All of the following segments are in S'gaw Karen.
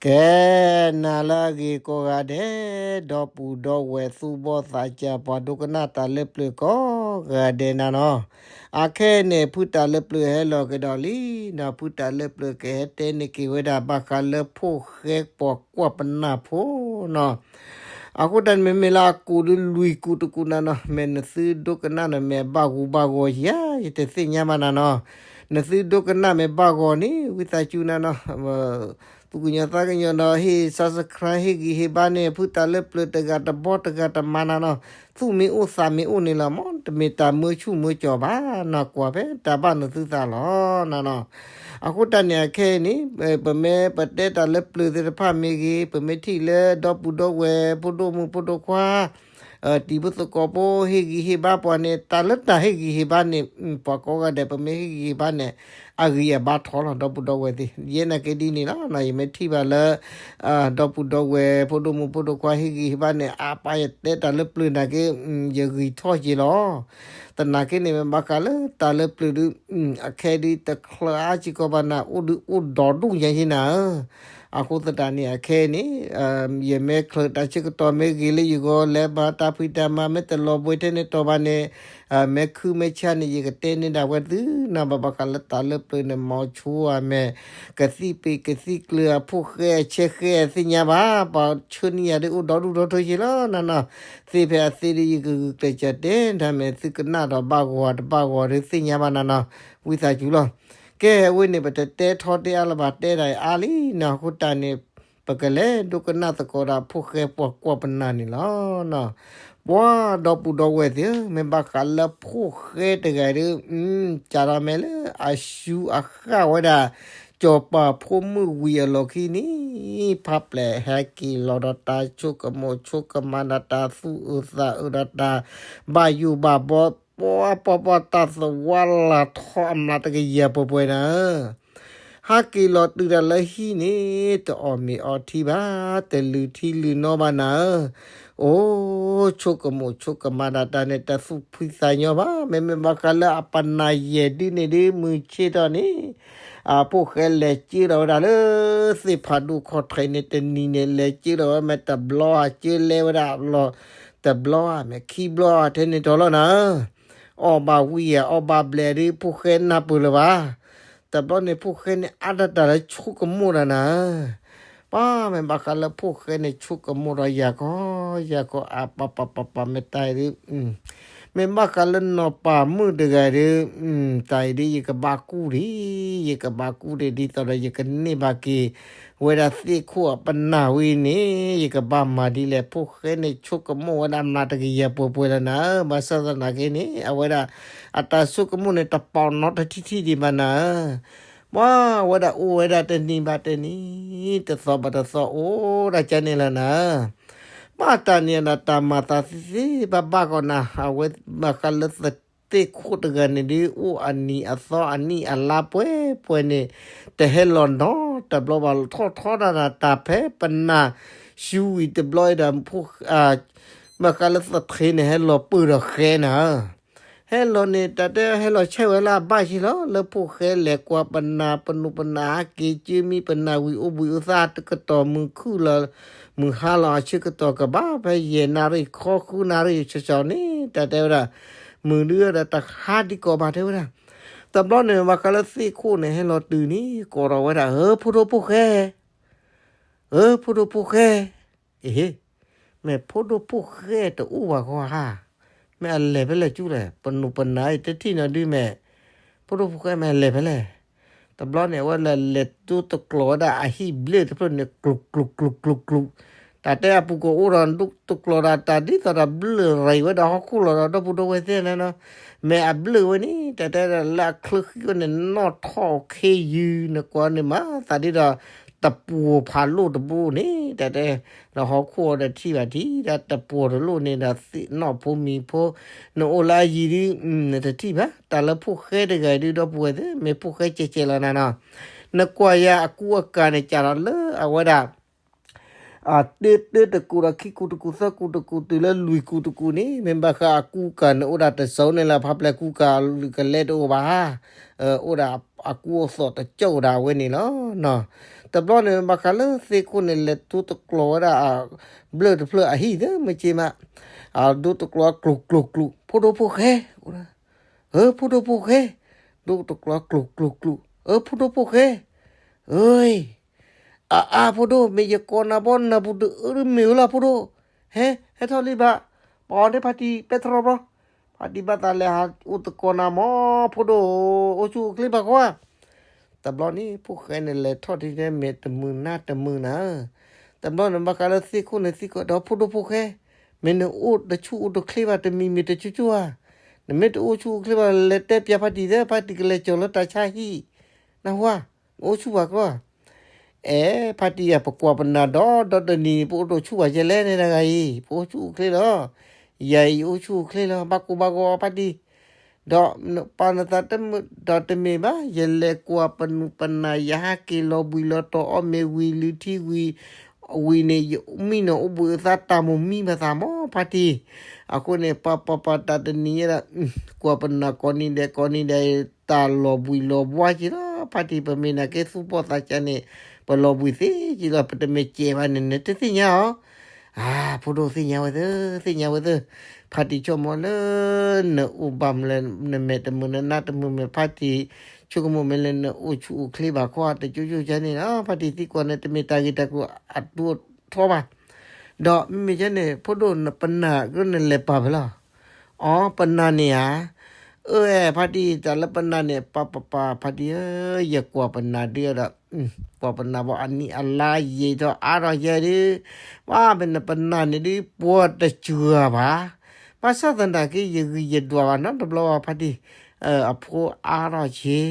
ကဲ, နၤလၢအဂ့ၤကိးဂၤဒဲး, ဒီပုၢ်ဒီဝဲၢ်သူၣ်ဘီၣ်သးစၢ် ပှၤဒိကနၣ်တၢ်လၢပျၢၤကိးဂၤဒဲးနၤနီၤ, အခဲအံၤန့ၣ် ဖုတၢ်လၢပျၢၤဟဲလီၤကဒီးလံနီၤ, ဖုတၢ်လၢပျၢၤကဟဲတဲန့ၢ်က့ၤဝဲဒၣ် ဘၣ်ဃးလၢဖိၣ်ဃဲပှၤကွၢ်ပနၢ်ဖိနီၤ, အဃိတၢ်န့ၣ် မ့မ့ၢ်လၢအကူးဒီးလွံၢ်ကူးတကူးနၤနီၤ, မ့ၢ်နသုဒိကနၣ်န့ၣ် မ့ၢ်ဘၣ်ဂူာ်ဘၣ်ဂီၤဧါ, ယတသ့ၣ်ညါဘၣ်နၤနီၤ, နသုဒိကနၣ်မ့ၢ်ဘၣ်ဂီၤန့ၣ် ဝံသးစူၤနၤနီၤ, သူၣ်ကညီၤသးကညီၤဒီး ဟ့ၣ် subscribe ဟ့ၣ်ဂံၢ်ဟ့ၣ်ဘါန့ၣ် ဖုတၢ်လၢပျၢၤတဂၤတဘီတဂၤတမၤနၤနီၤ, သူၣ်မ့ၢ်အိၣ်သးမ့ၢ်အိၣ်န့ၣ်လီၤ, မ်တမ့ၢ်တၢ်မၢဆူၣ်မၢကၠီၤဘၣ်နီၤ, ကွၢ်ဖဲတၢ်ဘၣ်နသုသးလီၤနၤနီၤ, အဃိတၢ်န့ၣ်အခဲအံၤန့ၣ် ပမ့ၢ်ပတဲတၢ်လၢပျၢၤသ့ၣ်တဖၣ်မ့ၢ်ဂ့ၤ, ပမ့ၢ်ထံၣ်လၢဒီပုၢ်ဒီဝဲၢ် ဖိဒိၣ်မုၣ်ဖိဒိၣ်ခွါ တံၤဖိသကိးဖိ ဟ့ၣ်ဂံၢ်ဟ့ၣ်ဘါပှၤန့ၣ် တၢ်လၢတၢ်ဟ့ၣ်ဂံၢ်ဟ့ၣ်ဘါန့ၣ် ပှၤကိးဂၤဒဲး ပမ့ၢ်ဟ့ၣ်ဂံၢ်ဟ့ၣ်ဘါန့ၣ် အဂံၢ်အဘါထီၣ်လီၤ ဒီပုၢ်ဒီဝဲၢ်သ့ၣ်, ယဲနာ်က့ဒ်န့ၣ်လီၤ, ယမ့ၢ်ထံၣ်ဘၣ်လၢ ဒီပုၢ်ဒီဝဲၢ် ဖိဒိၣ်မုၣ်ဖိဒိၣ်ခွါ ဟ့ၣ်ဂံၢ်ဟ့ၣ်ဘါန့ၣ် အပၢ်ယတဲတၢ်လၢပျၢၤနာ်က့ ယဂံၢ်ထီၣ်က့ၤလီၤ, သနာ်က့န့ၣ် မ့ၢ်ဘၣ်ဃးလၢတၢ်လၢပျၢၤဒုး အခဲဒုးတချၢအါစ့ၢ်ကီးဘၣ်နၤ, အိၣ်ဒုးအိၣ်ဒီဒူၣ်ညါယဲနၤဧၢ, အဃိသတးန့ၣ် အခဲအံၤန့ၣ် ယမ့ၢ်ချၢးတၢ်ဆၢကတီၢ်မ့ၢ်ဂ့ၤလၢယဂီၢ် လဲၤဘၣ်တၢ်ဖံးတၢ်မၤမ့ၢ်တလီၤဘှံးထဲန့ၣ်တီၢ်ဘၣ်န့ၣ် မ့ၢ်ခုမ့ၢ်ဆါန့ၣ် ယကတဲန့ၢ်ဒၣ်ဝဲသုနီၤ, ဘၣ်ဘၣ်ဃးလၢတၢ်လၢပျၢၤန့ၣ် မ့ၢ်ဆိအမဲာ် ကသံၣ်ပ့ၤကသံၣ်ကျၢၤ အဖိၣ်ဃဲအဆဲဃဲအသ့ၣ်ညါဘၣ်, ပှၤဆှၢန့ၢ်ယၤဒုးအိၣ်ဒီဒူၣ်ဒီထၢယဲလီၤနၤနီၤ, သ့ဖဲအသ့ဒုး ယကဂုာ်ကျဲးစၢးတဲတၢ် မ့ၢ်သုကနၣ်ဒီးဘၣ်ဂီၤတဘၣ်ဂီၤဒုးသ့ၣ်ညါဘၣ်နၤနီၤ, ဝံသးစူၤလီၤ. ကဲဝဲန့ၣ် ပတတဲထီတဲအါလၢၤဘၣ် တဲဒၣ်အါလံနီၤ, အဃိတၢ်န့ၣ် ပကလဲၤဒိကနၣ်သကိးဒီးဖိၣ်ဃဲပှၤကွၢ်ပနၢ်န့ၣ်လီၤ. ပှၤဒီပုၢ်ဒီဝဲၢ်သ့ၣ်ဧၢ, မ့ၢ်ဘၣ်ဃးလၢဖိၣ်ဃဲတဂၤဒုး ကးထီၣ်မဲာ်လၢအရှူအဃၣ်ဝဲဒၣ် စီၤပၤဖိမုၣ်ဝံၤအလီၢ်ခံန့ၣ် ဖးပျဲၢ်ဟဲက့ၤလီၤဒီးတၢ်ဆိကမိၣ်ဆိကမးဒီးတၢ်သူၣ်အုးသးအုးဒီးတၢ်ဘၣ်ယိၣ်ဘၣ်ဘီ ပှၤပှၤပှၤတၢ်သဝါလၢ်ထီၣ်အမျးတကယၤပှဲၤပှဲၤနၤဧၢ, ဟးက့ၤလီၤတုၤတၢ်လၢဟံၣ်န့ၣ် တအီၣ်မ့ၤအီထံဘၣ်, တလုၢ်ထံလုၢ်နီဘၣ်နၤဧၢ, အိၣ် ဆိကမိၣ်ဆိကမးဒၣ်တၢ်န့ၣ် တသူၣ်ဖှံသးညီဘၣ်, မ့မ့ၢ်ဘၣ်ဃးလၢအပနၢ်ယဲၢ်ဒုန့ၣ်ဒုး မုၢ်ဆ့ၣ်ထီၣ်န့ၣ် အဖိၣ်ဃဲလဲၤကၢထီၣ်ဝဲဒၣ်လၢ သ့ၣ်ဖးဒိၣ်ခီၣ်ထံးန့ၣ် တနံၤန့ၣ် လဲၤကၢထီၣ်ဝဲမ့ၢ်တဘျီဧါ ကၢလဲဝဲဒၣ်လီၤ တဘျီဧါ မ့ၢ်ခံဘျီဧါ ထဲန့ၣ်တီၤလီၤနၤဧၢ, အီၣ်ဘၣ်ဝံၤဧါ အီၣ်ဘၣ်ဘျဲးဒုး ဖိၣ်ဃဲနၢ်ပၢၢ်လၢၤဘၣ်, တဘျီန့ၣ် ဖိၣ်ဃဲန့ၣ် အါဒၣ်တၢ်လၢဆိကမိၣ်ဒၣ်နၤဧၢ ပှၤမ့ၢ်ဘၣ်ဃးလၢဖိၣ်ဃဲန့ၣ် ဆိကမိၣ်ဒီးယၤကီး ယၤကီး အပပပပ မ့ၢ်တၢ်အံၤဒုး မ့ၢ်ဘၣ်ဃးလၢနီၢ်ပၤမုၣ်တဂၤဒုး တၢ်အံၤဒုး ယကဘၣ်ကူၣ်ဒံး ယကဘၣ်ကူၣ်ဒံး ဒ်သိးဒီး ယကန့ၢ်ဘၣ်က့ၤ ဝဲဒၣ်သ့ၣ်ခိၣ်အပနၢ်ဝံၤန့ၣ် ယကဘၣ်မၤဒ်လဲၣ် ဖိၣ်ဃဲန့ၣ် ဆိကမိၣ်ဝဲဒၣ်မျးတကယၤပှဲၤပှဲၤလီၤနၤဧၢ, ဘၣ်ဆၣ်သနာ်က့န့ၣ် အဝဲဒၣ် အတၢ်ဆိကမိၣ်န့ၣ် တပီၤနီတထံၣ်ထံၣ်ဒံးဘၣ်နၤဧၢ, ပှၤဝဲဒၣ်အိၣ်ဝဲဒၣ်တနံၤဘၣ်တနံၤ တသီဘၣ်တသီအိၣ်ဒၣ်ကန့ၣ်လီၤနၤဧၢ, ဘၣ်တၢ်န့ၣ်ဒီးတၢ်မၤသးသ့သ့ဘၣ်ဘၣ်ကီးနၤ အဝဲဘၣ်ဃးလၢသ့ၣ်ခိၣ်တဂၤန့ၣ်ဒုး အိၣ်အနံၤအသီအနံၣ်အလါပှဲၤပှဲၤန့ၣ် တဟဲလီၤနီတဘျီဘၣ် ထီၣ်ထီဒၣ်နၤ တၢ်ဖဲပနၢ်ရှူဝံၤတဘျီဒီး ဘၣ်ဃးလၢသထ့န့ၣ် ဟဲလီၤပၢၢ်ဒီးဃဲနၤဧၢ ဟဲလီၤန့ၣ် တၢ်တဲဟဲလီၤဆဲးဝဲလၢအဘၣ်က့ၤလီၤ လၢဖိၣ်ဃဲလဲၤကွၢ်ပနၢ် ပနူၤပနၢ်ဟဲက့ၤကၢမံပနၢ်ဝံၤအိၣ်ဘှံးအိၣ်သါတကတီၢ် မုၢ်ခုၣ်လီၤ မုၢ်ဟါလီၤအဆၢကတီၢ်ကဘၣ် ဖဲယဲၢ်နၣ်ရံၣ်ဃီဃုနၣ်ရံၣ်ဆၢဆၢန့ၣ် တၢ်တဲဝဲဒၣ် မုၢ်ဒုဒီးတဟါဒံးကီးဘၣ်တဲဝဲဒၣ် တဘျီန့ၣ် ဘၣ်ဃးလၢသ့ၣ်ခိၣ်န့ၣ် ဟဲလီၤတုၤန့ၣ် ကိးထီၣ်ဝဲဒၣ် ဧၢ ဖိဒိၣ်ဖိၣ်ဃဲ ဧၢ ဖိဒိၣ်ဖိၣ်ဃဲ အ့ဟ့ မ့ၢ်ဖိဒိၣ်ဖိၣ်ဃဲတအိၣ်ဘၣ်ဃီဧါ, မ့ၢ်အလဲၤဖဲလဲၣ်ကၠူလဲၣ်, ပနူၤပနၢ်အံၤတထံၣ်နီၤဒုးမ့ၢ်, ဖိဒိၣ်ဖိၣ်ဃဲမ့ၢ်အလဲၤဖဲလဲၣ်, တဘျီန့ၣ် အဝဲလဲၤလဲၤဒိတကျိၤဝဲဒၣ်အဟံၣ်ဘျၢၣ်တဖျၢၣ်န့ၣ် ကျူးကျူးကျူးကျူးကျူး, တၢ်တဲအပူၤကအိၣ်ဒီးဒိတကျိၤဒီးတၢ်ဒ်သိးဒီးဘျၢၣ်ရံၣ်ဝဲဒီးဟီၣ်ခိၣ်လီၤဒီး ဒီပုၢ်ဒီဝဲၢ်သ့ၣ်န့ၣ်နီၤ, မ့ၢ်အဘျၢၣ်ဝဲန့ၣ် တၢ်တဲဒၣ်လၢအချၢဃံဝဲန့ၣ် နီၣ်ထီၣ်ခ့ယုၢ် နကွၢ်န့ၣ်မၤသးဒ်ဒီး တပှီၤဖးလိၣ်တဘိန့ၣ် တၢ်တဲ ဒီးဟီၣ်ခိၣ်အီၤဒီးထံၣ်ဘၣ်ထံၣ် တၢ်တပှီၤတလိၣ်န့ၣ်ဒီးသ့ၣ်နီၣ်ဖိမံၤဖိ နအိၣ်လၢအယံၤဒုး နတထံၣ်ဘၣ် တၢ်လၢဖိၣ်ဃဲတဂၤအံၤဒုး ဒီပုၢ်ဝဲၢ်သ့ၣ် မ့ၢ်ဖိၣ်ဃဲကဲးကဲးလီၤနၤနီၤ, နကွၢ်ယၤအကူအကၤန့ၣ် ကးထီၣ်လၢအဝဲဒၣ် အတၢတၢတကူာ်ဒီးခံကူာ်တကူာ်သၢကူာ်တကူာ် တုၤလၢလွံၢ်ကူာ်တကူာ်န့ၣ် မ့ၢ်ဘၣ်ဃးအကူအကၤန့ၣ် အိၣ်ဒၣ်တစိၤန့ၣ်လၢ ဖးပျဲၢ်ကူကၤကလဲတအိၣ်ဘၣ်ဧါ, အိၣ်ဒၣ်အကူအသိးတကၠိၣ်ဒၣ်ဝဲန့ၣ်လီၤ. တဘျီန့ၣ် ဘၣ်ဃးလၢသ့ၣ်ခိၣ်န့ၣ် လဲၤဒိတကျိၤဝဲဒၣ် ဘျၢၣ်တဖျၢၣ်အဟံၣ်သ့ၣ်မ့ၢ်က့မး, အဒိတကျိၤကျိၤကျိၤကျိၤ ဖိဒိၣ်ဖိၣ်ဃဲ, အၢ ဖိဒိၣ်ဖိၣ်ဃဲ, ဒိတကျိၤကျိၤကျိၤကျိၤ အၢ ဖိဒိၣ်ဖိၣ်ဃဲ, အၢ အါအါ ဖိဒိၣ် မ့ၢ်ယကိးနၤဘီ နၢ်ပူၤတအၢတမ့ၢ်ဝဲလီၤ ဖိဒိၣ်, ဟဲ ဟဲထီၣ်လံဘၣ်, ပအီၤန့ၣ်ဖါတံၢ်ပဲတြီဘျီ, ဖါတံၢ်ဘၣ်သးလဲၤဟးအိၣ်သကိးနၤမၢ် ဖိဒိၣ်, အိၣ်ဆူၣ်အိၣ်ချ့ဘၣ်ကွၢ်. တဘျီန့ၣ် ဖိၣ်ဃဲန့ၣ် လဲၤထီၣ်ဒ်န့ၣ် မဲာ်တမုာ်နါတမုာ်နၤ, တဘျီန့ၣ် ဘၣ်ဃးလၢသ့ၣ်ခိၣ်န့ၣ် သံကွၢ်ဒီးဖိဒိၣ်ဖိၣ်ဃဲ, မ့ၢ်နအိၣ်တဆူၣ်အိၣ်တချ့ဘၣ် တမံၤမံၤတကၠိကၠိဧါ, နမ့ၢ်တအိၣ်ဆူၣ်အိၣ်ချ့ဘၣ် လဲၤတဲပျးဖါတံၢ်သ့ ဖါတံၢ်ကလဲၤကၠီၤလၢတၢ်ဆါဟံၣ်, နၢ်ဟူဧါ, နအိၣ်ဆူၣ်ဘၣ်ကျီဧါ. အဲ ဖါတံၢ်ဧၢ ပကွၢ်ပနၢ်ဒီး ဒီတနံၤ ပအိၣ်တဆူၣ်ဘၣ်ယဲလဲၣ်န့ၣ်တဂၤအံၤ ပအိၣ်ဆူၣ်အိၣ်ချ့လီၤ, ယၤအံၤယအိၣ်ဆူၣ်အိၣ်ချ့လီၤ ဘၣ်ကိၢ်ဘၣ်ဂီၤဖါတံၢ်, ဒီးပာ်နသးတမုာ်ဒီးတမ့ၢ်ဘၣ် ယလဲၤကွၢ်ပနူၢ်ပနၢ် ယဟးက့ၤလီၤဘှံးလီၤတီၤ အီၣ်မ့ၤဝံၤ လုၢ်ထံဝံၤ, ဝံၤန့ၣ် ယမံနီၤအိၣ်ဘှံးအသးတၢ်မိၢ်မံဘၣ်သးမၢ် ဖါတံၢ်, အဃိန့ၣ် ပပပတၢ်တနံၤညါဒီး ကွၢ်ပနၢ်ကိးနံၤဒဲးကိးနံၤဒဲး တၢ်လီၤဘှံးလီၤဘှါက့ၤလီၤ ဖါတံၢ် ပမ့ၢ်နာ်က့သူၣ်ဘီၣ်သးစၢ်န့ၣ် ပလီၤဘှံးသ့က့ၤလီၤ ပတမ့ၢ်စဲးဘၣ်န့ၣ် နတသ့ၣ်ညါအီၤ, အါ ဖိဒိၣ်သ့ၣ်ညါဝဲသ့ၣ် သ့ၣ်ညါဝဲသ့ၣ်, ဖါတံၢ်ဆိကမိၣ်လၢ နအိၣ်ဘၣ်မလဲၣ် နမဲာ်တမုာ်နနါတမုာ်မဲာ် ဖါတံၢ် ဆိကမိၣ်မ့ၢ်လၢနအိၣ်ဆူၣ်အိၣ်ချ့ဘၣ်ခီ တကၠိကၠိကၠိန့ၣ်လီၤ ဖါတံၢ်သံကွၢ်န့ၣ် တမ့ၢ်တၢ်ဂ့ၢ်တၢ်ကျိၤအဒိၣ်ထီဘၣ်, ဒီးမ့မ့ၢ်ကဲန့ၣ် ဖိဒိၣ်ပနၢ်ကရၢနလဲၤပာ်ဖဲလဲၣ် အီ ပနၢ်န့ၣ်ဧါ, အၢ ဖါတံၢ် တၢ်လၢပနၢ်န့ၣ် ပပပ ဖါတံၢ်ဧၢ ယကွၢ်ပနၢ်ဒုဒီး ကွၢ်ပနၢ်ဘီအနံၣ်အလါယံာ်ထီၣ်အါထီၣ်ယဲဒု, ပှၤမ့ၢ်နပနၢ်န့ၣ်ဒု ပှၤတစှၤဘၣ်, ဘၣ်ဆၣ်သနာ်က့ ယဂံၢ်ယဒွးဘၣ်နီတဘျီဘၣ် ဖါတံၢ်, အဖိအါထီၣ်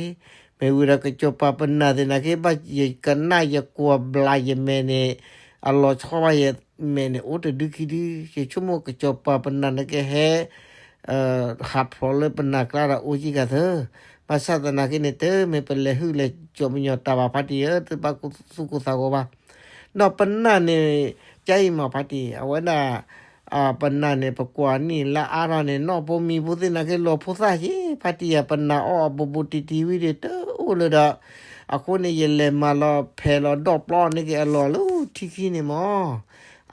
ယဲ, မ့ၢ်ဝံၤဒီးကစီၤပၤပနၢ်သ့ၣ်နာ်က့ ဘၣ်ယကနၣ်ယကွၢ်ဘျးယမဲာ်န့ၣ် အလီၤဆီဘၣ်ယမဲာ်န့ၣ် အိၣ်တဒုခံဒု, ယဆိကမိၣ်ကစီၤပၤပနၢ်န့ၣ်ကဟဲ ဟးဖျိးလၢပနၢ်ကျါဒီးအိၣ်ကံကသၢ, ဘၣ်ဆၣ်သနာ်က့န့ၣ် တမ့ၢ်ပလဲၤဟုၣ်လဲၤကၠီၤပညီၤတၢ်ဘၣ် ဖါတံၢ်ဧၢ သုဘၣ်သူၣ်ကိၢ်သးဂီၤဘၣ်, ဒီးပနၢ်န့ၣ် ကါအံၤမး ဖါတံၢ် အဝဲဒၣ် ပနၢ်န့ၣ် ပကွၢ်နံၣ်လါအါထီၣ်န့ၣ် နီၢ်ဖိမံၤဖိသ့ၣ်နာ်က့ လီၤဖိသၣ်ယဲ ဖါတံၢ်ဧၢ ပနၢ်အီၣ်အဘူးဘူးတံၢ်တံၢ်ဝံၤဒီး တအိၣ်လၢၤဒီး, အဃိန့ၣ် ယလဲၤမၤလီၤဖဲးလီၤဒီၣ်ပျီန့ၢ်က့ၤအလီၢ်လၢထံခံန့ၣ်မး,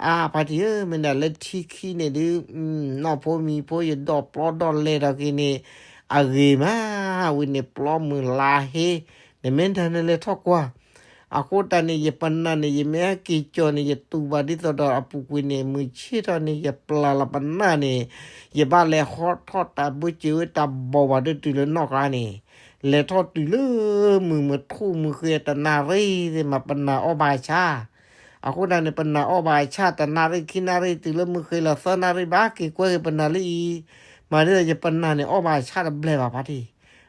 အါ ဖါတံၢ်ဧၢ မ့ၢ်ဒၣ်လၢထံခံန့ၣ်ဒု နီၢ်ဖိမံၤဖိယဒီၣ်ပျီဒီၣ်လဲၤထီၣ်က့ၤန့ၣ် အဂ့ၤမး, ဝံၤန့ၣ်ပျီမုၢ်လါဟ့, နမ့ၢ်တၢ်နလဲၤထီၣ်ကွၢ်, အဃိတၢ်န့ၣ် ယပနၢ်န့ၣ် ယမ့ၢ်ဟဲက့ၤကၠီၤန့ၣ် ယတူၢ်ဘၣ်ဒ်သိးဒီးအပူၤကွံာ်န့ၣ် မုၢ်ဆ့ၣ်ထီၣ်န့ၣ် ယပျၢ်လီၤပနၢ်န့ၣ်, ယဘၣ်လဲၤဟီထီၣ်တၢ်ဘၢစၢၤဝဲတၢ်ဘီၣ်ဘၣ်ဒုးတုၤလၢနီၢ်ကျါန့ၣ်, လဲၤထီၣ်တုၤလၢမုၢ်မထူၣ်မုၢ်ဃ့ တနၣ်ရံၣ်သ့ၣ်မး ပနၢ်အီၣ်ဘၣ်ဆၣ်, အဃိတၢ်န့ၣ် ပနၢ်အီၣ်ဘၣ်ဆၣ် တနၣ်ရံၣ်ခံနၣ်ရံၣ်တုၤလၢမုၢ်ဃ့လီၤသၢနၣ်ရံၣ် ဘၣ်က့ၤကွဲက့ၤပနၢ်လၢအံၤ, မၤဒ်သိးယပနၢ်န့ၣ် အီၣ်ဘၣ်ဆၣ်တဘျဲၣ်ဘၣ် ဖါတံၢ်,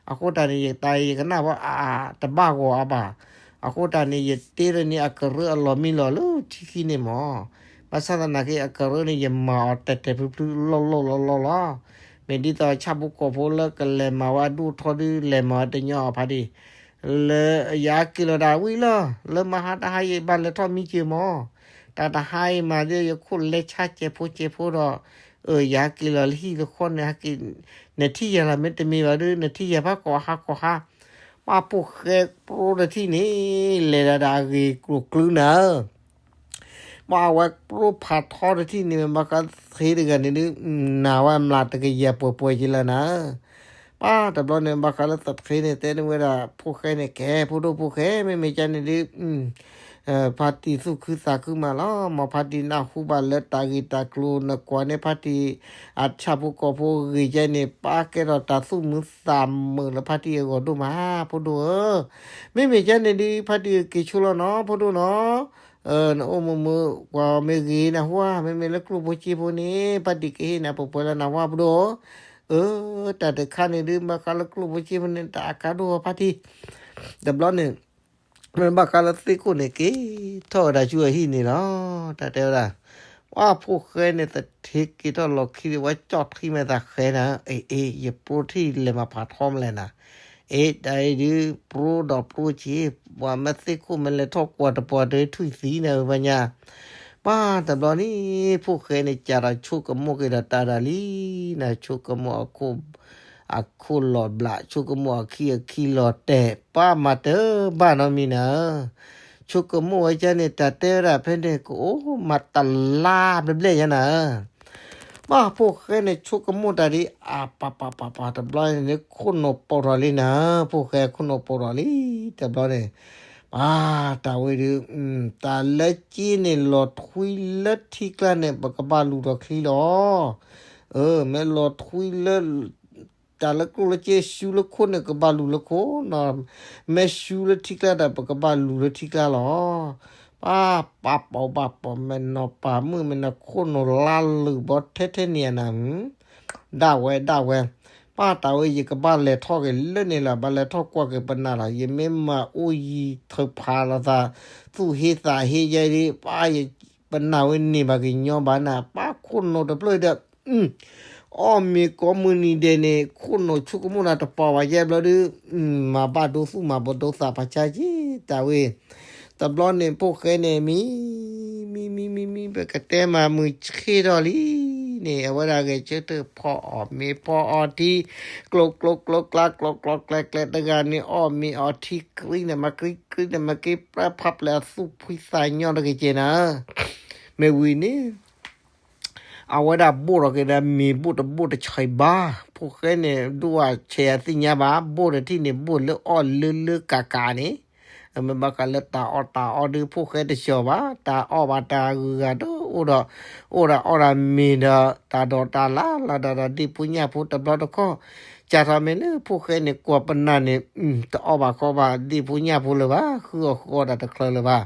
အဃိတၢ်န့ၣ် ယတၢ်ယကနၣ်ဘၣ်အါ တဘၣ်ဂီၤအါဘၣ်, အဃိတၢ်န့ၣ် ယတ့လၢန့ၣ်အကရၢအလီၢ်မံလီၤလၢထံခံန့ၣ်မး, ဘၣ်ဆၣ်သနာ်က့ အကရၢန့ၣ် ယမၤအီၤတဲာ်တဲာ်ဖျုဖျုလီၢ်လီၢ်လီၢ်လီၢ်လီၤ, မ့ၢ်ဒ်သိးဆၣ်ဖိကီၢ်ဖိလၢကလဲၤမၤဝဲအဒိၣ်ထီဒု လဲၤမၤဝဲတညီအီၤ ဖါတံၢ် လၢယဟဲက့ၤလီၤဒၣ်ဝံၤလီၤ လၢမဟါတဟါယဘၣ်လဲၤထီၣ်မံစၢၤမး, တၢ်တဟါအံၤမးဒ်ယခိၣ်လဲဆါစဲးဖိစဲးဖိဒီး, အၢ ယဟဲက့ၤလီၤလၢဟံၣ်လၢဃီန့ၣ် ဟဲက့ၤ, နထံၣ်ယၤလီၤ မ့တမ့ၢ်ဘၣ်ဒု နထံၣ်ယၤဖးကီၢ်ဟါကီၢ်ဟါ, ပှၤဖိၣ်ဃဲပြိတထံၣ်န့ၣ် လဲၤဒၣ်ဒၣ်အဂ့ၢ်ကျိၤကျုနၤဧၢ ပှၤအဝဲပြိဖးထီတထံၣ်န့ၣ် မ့ၢ်ဘၣ်ဃးသ့တဂၤန့ၣ်ဒု, နာ်ဝဲမျးတကယၤပှဲၤပှဲၤက့ၤလၢနၤ, ပှၤတဘျီန့ၣ် ဘၣ်ဃးလၢသထ့န့ၣ် တဲန့ၢ်ဝဲဒၣ်ဖိၣ်ဃဲန့ၣ် ကဲ ဖိဒိၣ်ဖိၣ်ဃဲ မ့မ့ၢ်ကန့ၣ်ဒု, ဖါတံၢ်သူၣ်ခုသးခုမးလီၤ, မ်ဖါတံၢ်နၢ်ဟူဘၣ်လၢတၢ်ဂ့ၢ်တၢ်ကျိၤ နကွၢ်န့ၢ်ဖါတံၢ် အဆၣ်ဖိကီၢ်ဖိဂ့ၤကဲန့ၣ် ပာ်ကဲထီၣ်တၢ်သူၣ်မုာ်သးမုာ်လၢဖါတံၢ်အဂီၢ်ဒိၣ်မး ဖိဒိၣ်ဧၢ, မ့မ့ၢ်ကန့ၣ်ဒု ဖါတံၢ်က့ၤဆိလီၤနီၤ ဖိဒိၣ်နီၤ, နအိၣ်မုာ်မုာ် ကွၢ်မ့ၢ်ဂ့ၤနၢ်ဟူဧါ, မ့မ့ၢ်လၢကျိၣ်ဖိစ့ဖိန့ၣ် ဖါတံၢ်ကဟ့ၣ်နၤပှဲၤပှဲၤလၢနၢ်ဟူဧါ ဖိဒိၣ်ဧၢ, တၢ်တခါန့ၣ်ဒု ဘၣ်ဃးလၢကျိၣ်ဖိစ့ဖိန့ၣ် တၢ်အကါဒိၣ်ဧါ ဖါတံၢ်, တဘျီန့ၣ် မ့ၢ်ဘၣ်ဃးလၢသ့ၣ်ခိၣ်န့ၣ် က့ၤထီၣ်ဝဲဒၣ်ဆူအဟံၣ်န့ၣ်လီၤ, တၢ်တဲဝဲဒၣ်, ပှၤဖိၣ်ဃဲန့ၣ် သထ့က့ၤထီၣ်လီၢ်ခံဒီး ပှၤကၠီၣ်ထံမဲာ်သးဃဲနၤ, အ့ အ့ ယပြိထံၣ်လဲၤမၤဖးထီမလဲၣ်နၤ, အ့ တၢ်အံၤဒု ပြိဒီးပြိက့ၤ, ပှၤမ့ၢ်သ့ၣ်ခိၣ်မ့ၢ်လဲၤထီၣ်ကွၢ်တပှၢ်တထွံၣ်သံနၤဝဲညါ ပှၤတဘျီန့ၣ် ဖိၣ်ဃဲန့ၣ် ကးထီၣ်ဆိကမိၣ်က့ၤဒီးတၢ်ဒၣ်လံ, နဆိကမိၣ်အခိၣ်, အခိၣ်လီၤဘျး ဆိကမိၣ်အခံအခံလီၤတဲာ် ပှၤမၤတဘၣ်နီတမံၤနၤဧၢ, ဆိကမိၣ်ဝဲကန့ၣ် တၢ်တဲဝဲဒၣ်ဖဲန့ၣ် ကအိၣ်မးတလါဘျဲၣ်ဘျဲၣ်ညါနၤဧၢ. ဘၣ်ဖိၣ်ဃဲန့ၣ် ဆိကမိၣ်တၢ်ဒ်အါ ပၤပၤပၤပၤတဘျီန့ၣ် ခိၣ်နူာ်ပိာ်ထီၣ်လံနၤဧၢ, ဖိၣ်ဃဲခိၣ်နူာ်ပိာ်ထီၣ်လံ တဘျီန့ၣ်, ပၢ်တၢ်ဝဲဒုး, တၢ်လၢက့န့ၣ် လီၤထွံလၢထံကျါန့ၣ် ပကဘၣ်လူၤထီၣ်ချံလီၤ. အၢ မ့ၢ်လီၤထွံလၢ တၢ်လၢကျိၣ်လၢစ့ ရှူလၢခိၣ်န့ၣ် ကဘၣ်လူၤလၢခိၣ်နီၤ, မ့ၢ်ရှူလၢထံကျါဒီး ပကဘၣ်လူၤလၢထံကျါလီၤ. ပၢ်ပာ်ပိာ်ဘၣ်ပိာ် မ့ၢ်နီၢ်ပၢ်မုၣ် မ့ၢ်နခိၣ်နူာ်လါလုာ်ဘီထဲထဲန့ၣ်နၤ, ဒၣ်ဝဲဒၣ်ဝဲ, ပၢ်တၢ်ဝဲ ယကဘၣ်လဲၤထီၣ်က့ၤလၢန့ၣ်လီၤ, ဘၣ်လဲၤထီၣ်ကွၢ်က့ၤပနၢ်လီၤ, ယမ့ၢ်မၤအိၣ်ယံၤထုးဖးလိာ်သး, သူၣ်ဟ့သးဟ့ယဲဒၣ်, ပၢ်ယ ပနၢ်ဝဲန့ၢ်ဘၣ်ကညီဘၣ်နၤ, ပၢ်ခိၣ်နူာ်တဖျၢၣ်ဒီး, အီၣ်မ့ၤကိးမုၢ်နံၤဒဲးန့ၣ် ခိၣ်နူာ်ဆိကမိၣ်နၤတပီၤဘၣ်ယဲဘျီဒုး, မၤဘၣ်ဒိသူၣ်မၤဘၣ်ဒိသးပှၤဆါက့, တၢ်ဝဲ, တဘျီန့ၣ် ဖိၣ်ဃဲန့ၣ် မံ မံ မံ မံ မံ ပကတဲမၤမုာ်ဆ့ၣ်ထီၣ်လံန့ၣ် အဝဲဒၣ်ဂဲၤဆၢထၢၣ်ဖီအီၣ်မ့ၤဖီအီထံ, ကျိကျိကျိကျါ ကျိကျိကျဲကျဲတဂၤန့ၣ် အီၣ်မ့ၤအီထံ ကြံန့ၣ်မၤကြံ ကြံန့ၣ်မၤကြံ ပၢ်ဖးပျဲၢ်အသူၣ်ဖှံသးညီတက့ၢ်နၤ, မ့ၢ်ဝံၤန့ၣ် အဝဲဒၣ်ဘိၣ်ထီၣ်က့ၤဒီးမ့ၤဘိၣ်တဘိၣ်တဆံးဘၣ်, ဖိၣ်ဃဲန့ၣ် ဒိၣ်အဆဲးအသ့ၣ်ညါဘၣ်, ဘိၣ်တထံၣ်န့ၣ် ဘိၣ်လၢအီၣ်လၢလၢကးကးန့ၣ်, မ့ၢ်ဘၣ်ဃးလၢတၢ်အီၣ်တၢ်အီဒုး ဖိၣ်ဃဲတဆှီဘၣ်, တၢ်အီၣ်ဘၣ်တၢ်ဂုၤဂၤဒီး အိၣ်ဒီး, အိၣ်ဒီးအီၣ်ဒီးမ့ၤဒီး တၢ်ဒိးတၢ်လၢ်လီၤဒီး ဒီးဒ့ၣ်ဖိညၣ်ဖိတဘျီတခီၣ်, ကၢ်ထီၣ်မ့ၢ်လၢဖိၣ်ဃဲန့ၣ် ကွၢ်ပနၢ်န့ၣ် တအီၣ်ဘၣ်ဃီဘၣ်ဒ့ၣ်ဖိညၣ်ဖိလၢၤဘၣ်, ဃုအီၣ်ဃုအီတၢ်တချုးလၢၤဘၣ်.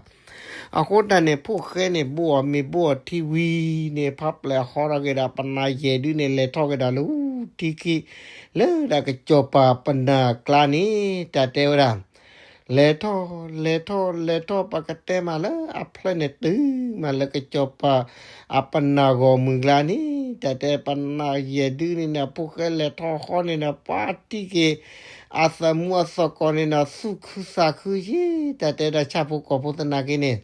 အဃိတၢ်န့ၣ် ဖိၣ်ဃဲန့ၣ် ဘိၣ်အီၣ်မ့ၤဘိၣ်အီထံဝံၤန့ၣ် ဖးပျဲၢ်ဟီထီၣ်က့ၤဒီး ပနၢ်ယဲၢ်ဒုန့ၣ် လဲၤထီၣ်က့ၤဒီးလၢထံခံ, လၢဒၣ်ကစီၤပၤပနၢ်ကျါန့ၣ် တၢ်တဲဝဲဒၣ်, လဲၤထီၣ် လဲၤထီၣ် လဲၤထီၣ် ပကတဲမးလၢအဖျၢၣ်န့ၣ်တုၤမးလၢကစီၤပၤ အပနၢ်ဂီၢ်မုၢ်ကျါန့ၣ် တၢ်တဲပနၢ်ယဲၢ်ဒုန့ၣ်ဒီး ဖိၣ်ဃဲလဲၤထီၣ်ဃီန့ၣ်ဒီး ပှၤထံၣ်က့ၤ အသးမူအသကိးန့ၣ်ဒီး သူၣ်ခုသးခုယ့ၢ် တၢ်တဲဒၣ်ဆၣ်ဖိကီၢ်ဖိသနာ်က့န့ၣ်,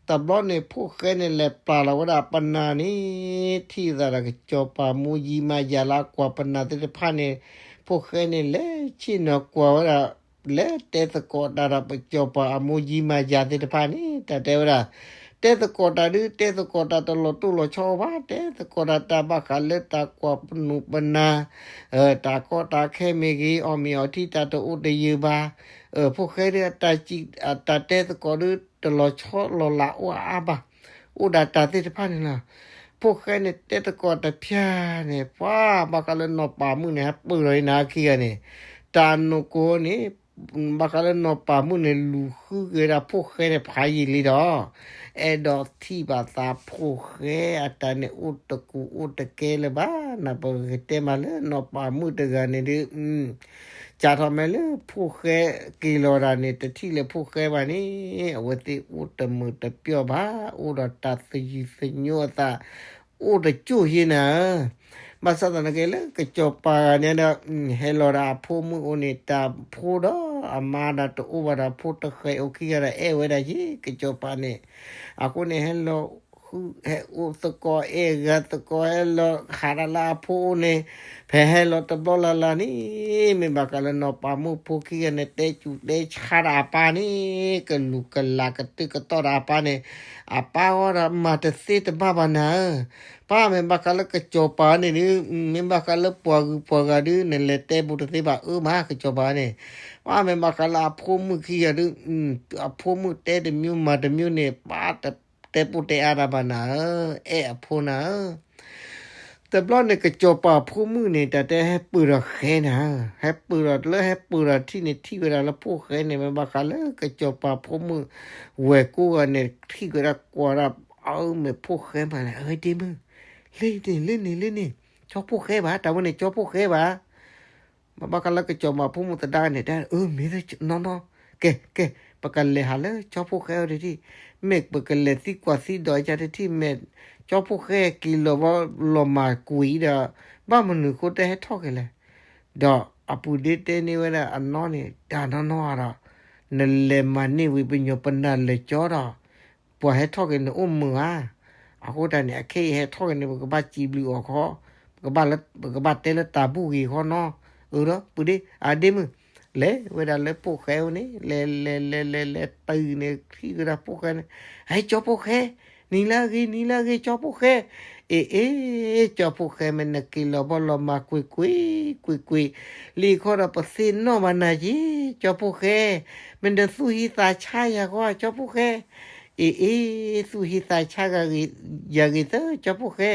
တဘျီန့ၣ် ဖိၣ်ဃဲန့ၣ် လဲၤပျၢ်လီၤဝဲဒၣ်ပနၢ်န့ၣ်, ထံၣ်သးဒီးကစီၤပၤအမိၢ်ယံၤမါယၤလၢအကွၢ်ပနၢ်သ့ၣ်တဖၣ်န့ၣ်, ဖိၣ်ဃဲန့ၣ် လဲၤဆ့ၣ်နီၤကွၢ်ဝဲဒၣ် လဲၤတဲသကိးတၢ်ဒီးကစီၤပၤအမိၢ်ယံၤမါယၤသ့ၣ်တဖၣ်န့ၣ် တၢ်တဲဝဲဒၣ်, တဲသကိးတၢ်ဒုး တဲသကိးတၢ်တလီၤတိၢ်လီၤဆီဘၣ်, တဲသကိးတၢ်တၢ်ဘၣ်ဃးလၢတၢ်ကွၢ်ပနုာ်ပနၢ်, တၢ်ကီတၢ်ခဲမ့ၢ်ဂ့ၤ အီၣ်မ့ၤအီထံတၢ်တအိၣ်တယၢၤဘၣ်, ဖိၣ်ဃဲဒုး အတၢ်တဲသကိးဒုး တလီၤဆီလီၤလးအိၣ်အါအါဘၣ်, အိၣ်ဒၣ်တၢ်သ့ၣ်တဖၣ်န့ၣ်လီၤ. ဖိၣ်ဃဲန့ၣ် တဲသကိးတဖၣ်န့ၣ် ပှၤဘၣ်ဃးလၢနီၢ်ပၤမုၣ်န့ၣ် ဟဲပၢၢ်လီၤအံၤနၤခံဂၤန့ၣ်, တၢ်နိၢ်ကိန့ၣ် ဘၣ်ဃးလၢနီၢ်ပၤမုၣ်န့ၣ် လူၤဃုက့ၤဒၣ်ဖိၣ်ဃဲန့ၣ် ဖးယံာ်လံဒီး, အဲၣ်ဒိးထံၣ်ဘၣ်သးဖိၣ်ဃဲအတၢ်န့ၣ် အိၣ်တကူးအိၣ်တကဲလၢၤဘၣ်, နပကတဲမးလၢနီၢ်ပၤမုၣ်တဂၤန့ၣ်ဒုး ကၢ်ထီၣ်မ့ၢ်လၢဖိၣ်ဃဲက့ၤလီၤဒၣ်န့ၣ် တထံၣ်လၢဖိၣ်ဃဲဘၣ်န့ၣ် အဝဲသ့ၣ်အိၣ်တမုာ်တပျီၢ်ဘၣ်, အိၣ်ဒီးတၢ်သယုၢ်သညိအသး အိၣ်တကၠိၢ်ယ့ၢ်နၤဧၢ. ဘၣ်ဆၣ်သနာ်က့လၢကစီၤပၤဂၤန့ၣ်ဒီး ဟဲလီၤဒီးအဖိမုၣ်အိၣ်န့ၣ် တၢ်ဖိဒီးအမါဒီးတအိၣ်ဘၣ်ဒီး ဖိတဃဲးအိၣ်ခံဂၤဒီး အဲၣ်ဝဲဒၣ်ယ့ၢ်ကစီၤပၤန့ၣ်, အဃိန့ၣ် ဟဲလီၤ ဟဲအိၣ်သကိး အဲၣ်ဂၤသကိး ဟဲလီၤဟးဒၣ်လၢအဖိအိၣ်န့ၣ်, ဖဲဟဲလီၤတဘျီလၢ်လၢ်န့ၣ် မ့ၢ်ဘၣ်ဃးလၢနီၢ်ပၤမုၣ်ဖိခံဂၤန့ၣ် တဲစူၣ်တဲဆါဒီးအပၢ်န့ၣ် ကလူၤကလၤကတုာ်ကတီၢ်ဒီးအပၢ်န့ၣ်, အပၢ်အီၤဒီးမၤတသ့တဘၣ်ဘၣ်နၤဧၢ. ပၢ်မ့ၢ်ဘၣ်ဃးလၢကစီၤပၤန့ၣ်ဒုး, မ့ၢ်ဘၣ်ဃးလၢပှၤဂုၤပှၤဂၤဒုး နလဲၤတဲဘူးတသ့ဘၣ်အၢမး ကစီၤပၤန့ၣ်, ပၢ်မ့ၢ်ဘၣ်ဃးလၢအဖိမုၣ်ခံဂၤဒုး, အဖိမုၣ်တဲတမျိုးမၤတမျိုးန့ၣ် ပၢ်တတဲပိၢ်တဲအါတၢ်ဘၣ်နၤဧၢ, အဲၣ်အဖိနၤဧၢ. တဘျီန့ၣ် ကစီၤပၤဖိမုၣ်န့ၣ် တၢ်တဲဟဲပၢၢ်ဒီးဃဲနၤဧၢ, ဟဲပၢၢ်ဒီးလၢဟဲပၢၢ်ဒီးထံၣ်န့ၣ် ထံၣ်ဝဲဒၣ်လၢဖိၣ်ဃဲန့ၣ် မ့ၢ်ဘၣ်ဃးလၢကစီၤပၤဖိမုၣ်ဝဲၢ်ကိးဂၤန့ၣ် ထံၣ်ဝဲဒၣ်ကွၢ်ဒၣ် အၢ မ့ၢ်ဖိၣ်ဃဲမးလဲၣ်, အၢ ဒ့မုၣ်, လၢန့ၣ် လၢန့ၣ် လၢန့ၣ်, ကၠီဖိၣ်ဃဲဘၣ်, တၢ်ဝဲန့ၣ် ကၠီဖိၣ်ဃဲဘၣ်. မ့ၢ်ဘၣ်ဃးလၢကစီၤပၤဖိမုၣ်သဒါန့ၣ် တဲ အၢ မ့ၢ်နီၢ်နီၢ်, ကဲ ကဲ ပကလဲၤဟးလၢကၠီဖိၣ်ဃဲအအိၣ်တထံၣ်, မ့ၢ်ပကလဲၤသံကွၢ်သံဒိးကတထံၣ်, မ့ၢ်ကၠီဖိၣ်ဃဲက့ၤလီၤဘီလီၤမၢ်ကွံာ်ဒီး ဘၣ်မနုၤအဃိတဟဲထီၣ်က့ၤလဲၣ်. ဒီးအပူၤဒ့တဲန့ၢ်ဝဲဒၣ်အနီၢ်န့ၣ် တၢ်နီၢ်နီၢ်ဒီး နလဲၤမၤန့ၢ်ဝံၤပညီပနၢ်လၢာ်ကၠီဒီး ပှၤဟဲထီၣ်က့ၤန့ၣ်အိၣ်မုာ်ဧါ. အဃိတၢ်န့ၣ် အခဲအံၤဟဲထီၣ်က့ၤန့ၣ် ပကဘၣ်စံးဘျုးအီၤခီ, ပကဘၣ်လၢ ပကဘၣ်တဲလၢတၢ်ဘူၣ်ဂ့ၤခီနီၤ. အၢ ဒီးပူၤဒ့ အဒ့မုၣ်, လဲၤဝဲဒၣ်လၢဖိၣ်ဃဲအအိၣ်န့ၣ် လဲၤလဲၤလဲၤလဲၤလဲၤတုၤန့ၣ် ထံၣ်ကဒီးဖိၣ်ဃဲန့ၣ်, ဟဲကၠီဖိၣ်ဃဲ, နံၤလၢအဂ့ၤ နံၤလၢအဂ့ၤ ကၠီဖိၣ်ဃဲ, အ့ၣ်အ့ၣ် ကၠီဖိၣ်ဃဲ မ့ၢ်နက့ၤလီၤဘီလီၤမၤကွ့ၢ်ကွ့ၢ် ကွ့ၢ်ကွ့ၢ်, လံာ်ခီဒီးပသ့ၣ်နီၣ်ဘၣ်နၤက့ၤ ကၠီဖိၣ်ဃဲ, မ့ၢ်နသူၣ်ဟံးသးဆါယၤဂီၢ် ကၠီဖိၣ်ဃဲ, အ့ၣ်အ့ၣ် သူၣ်ဟံးသးဆါဂၤဂ့ၤ ယၤဂ့ၤသၢ ကၠီဖိၣ်ဃဲ,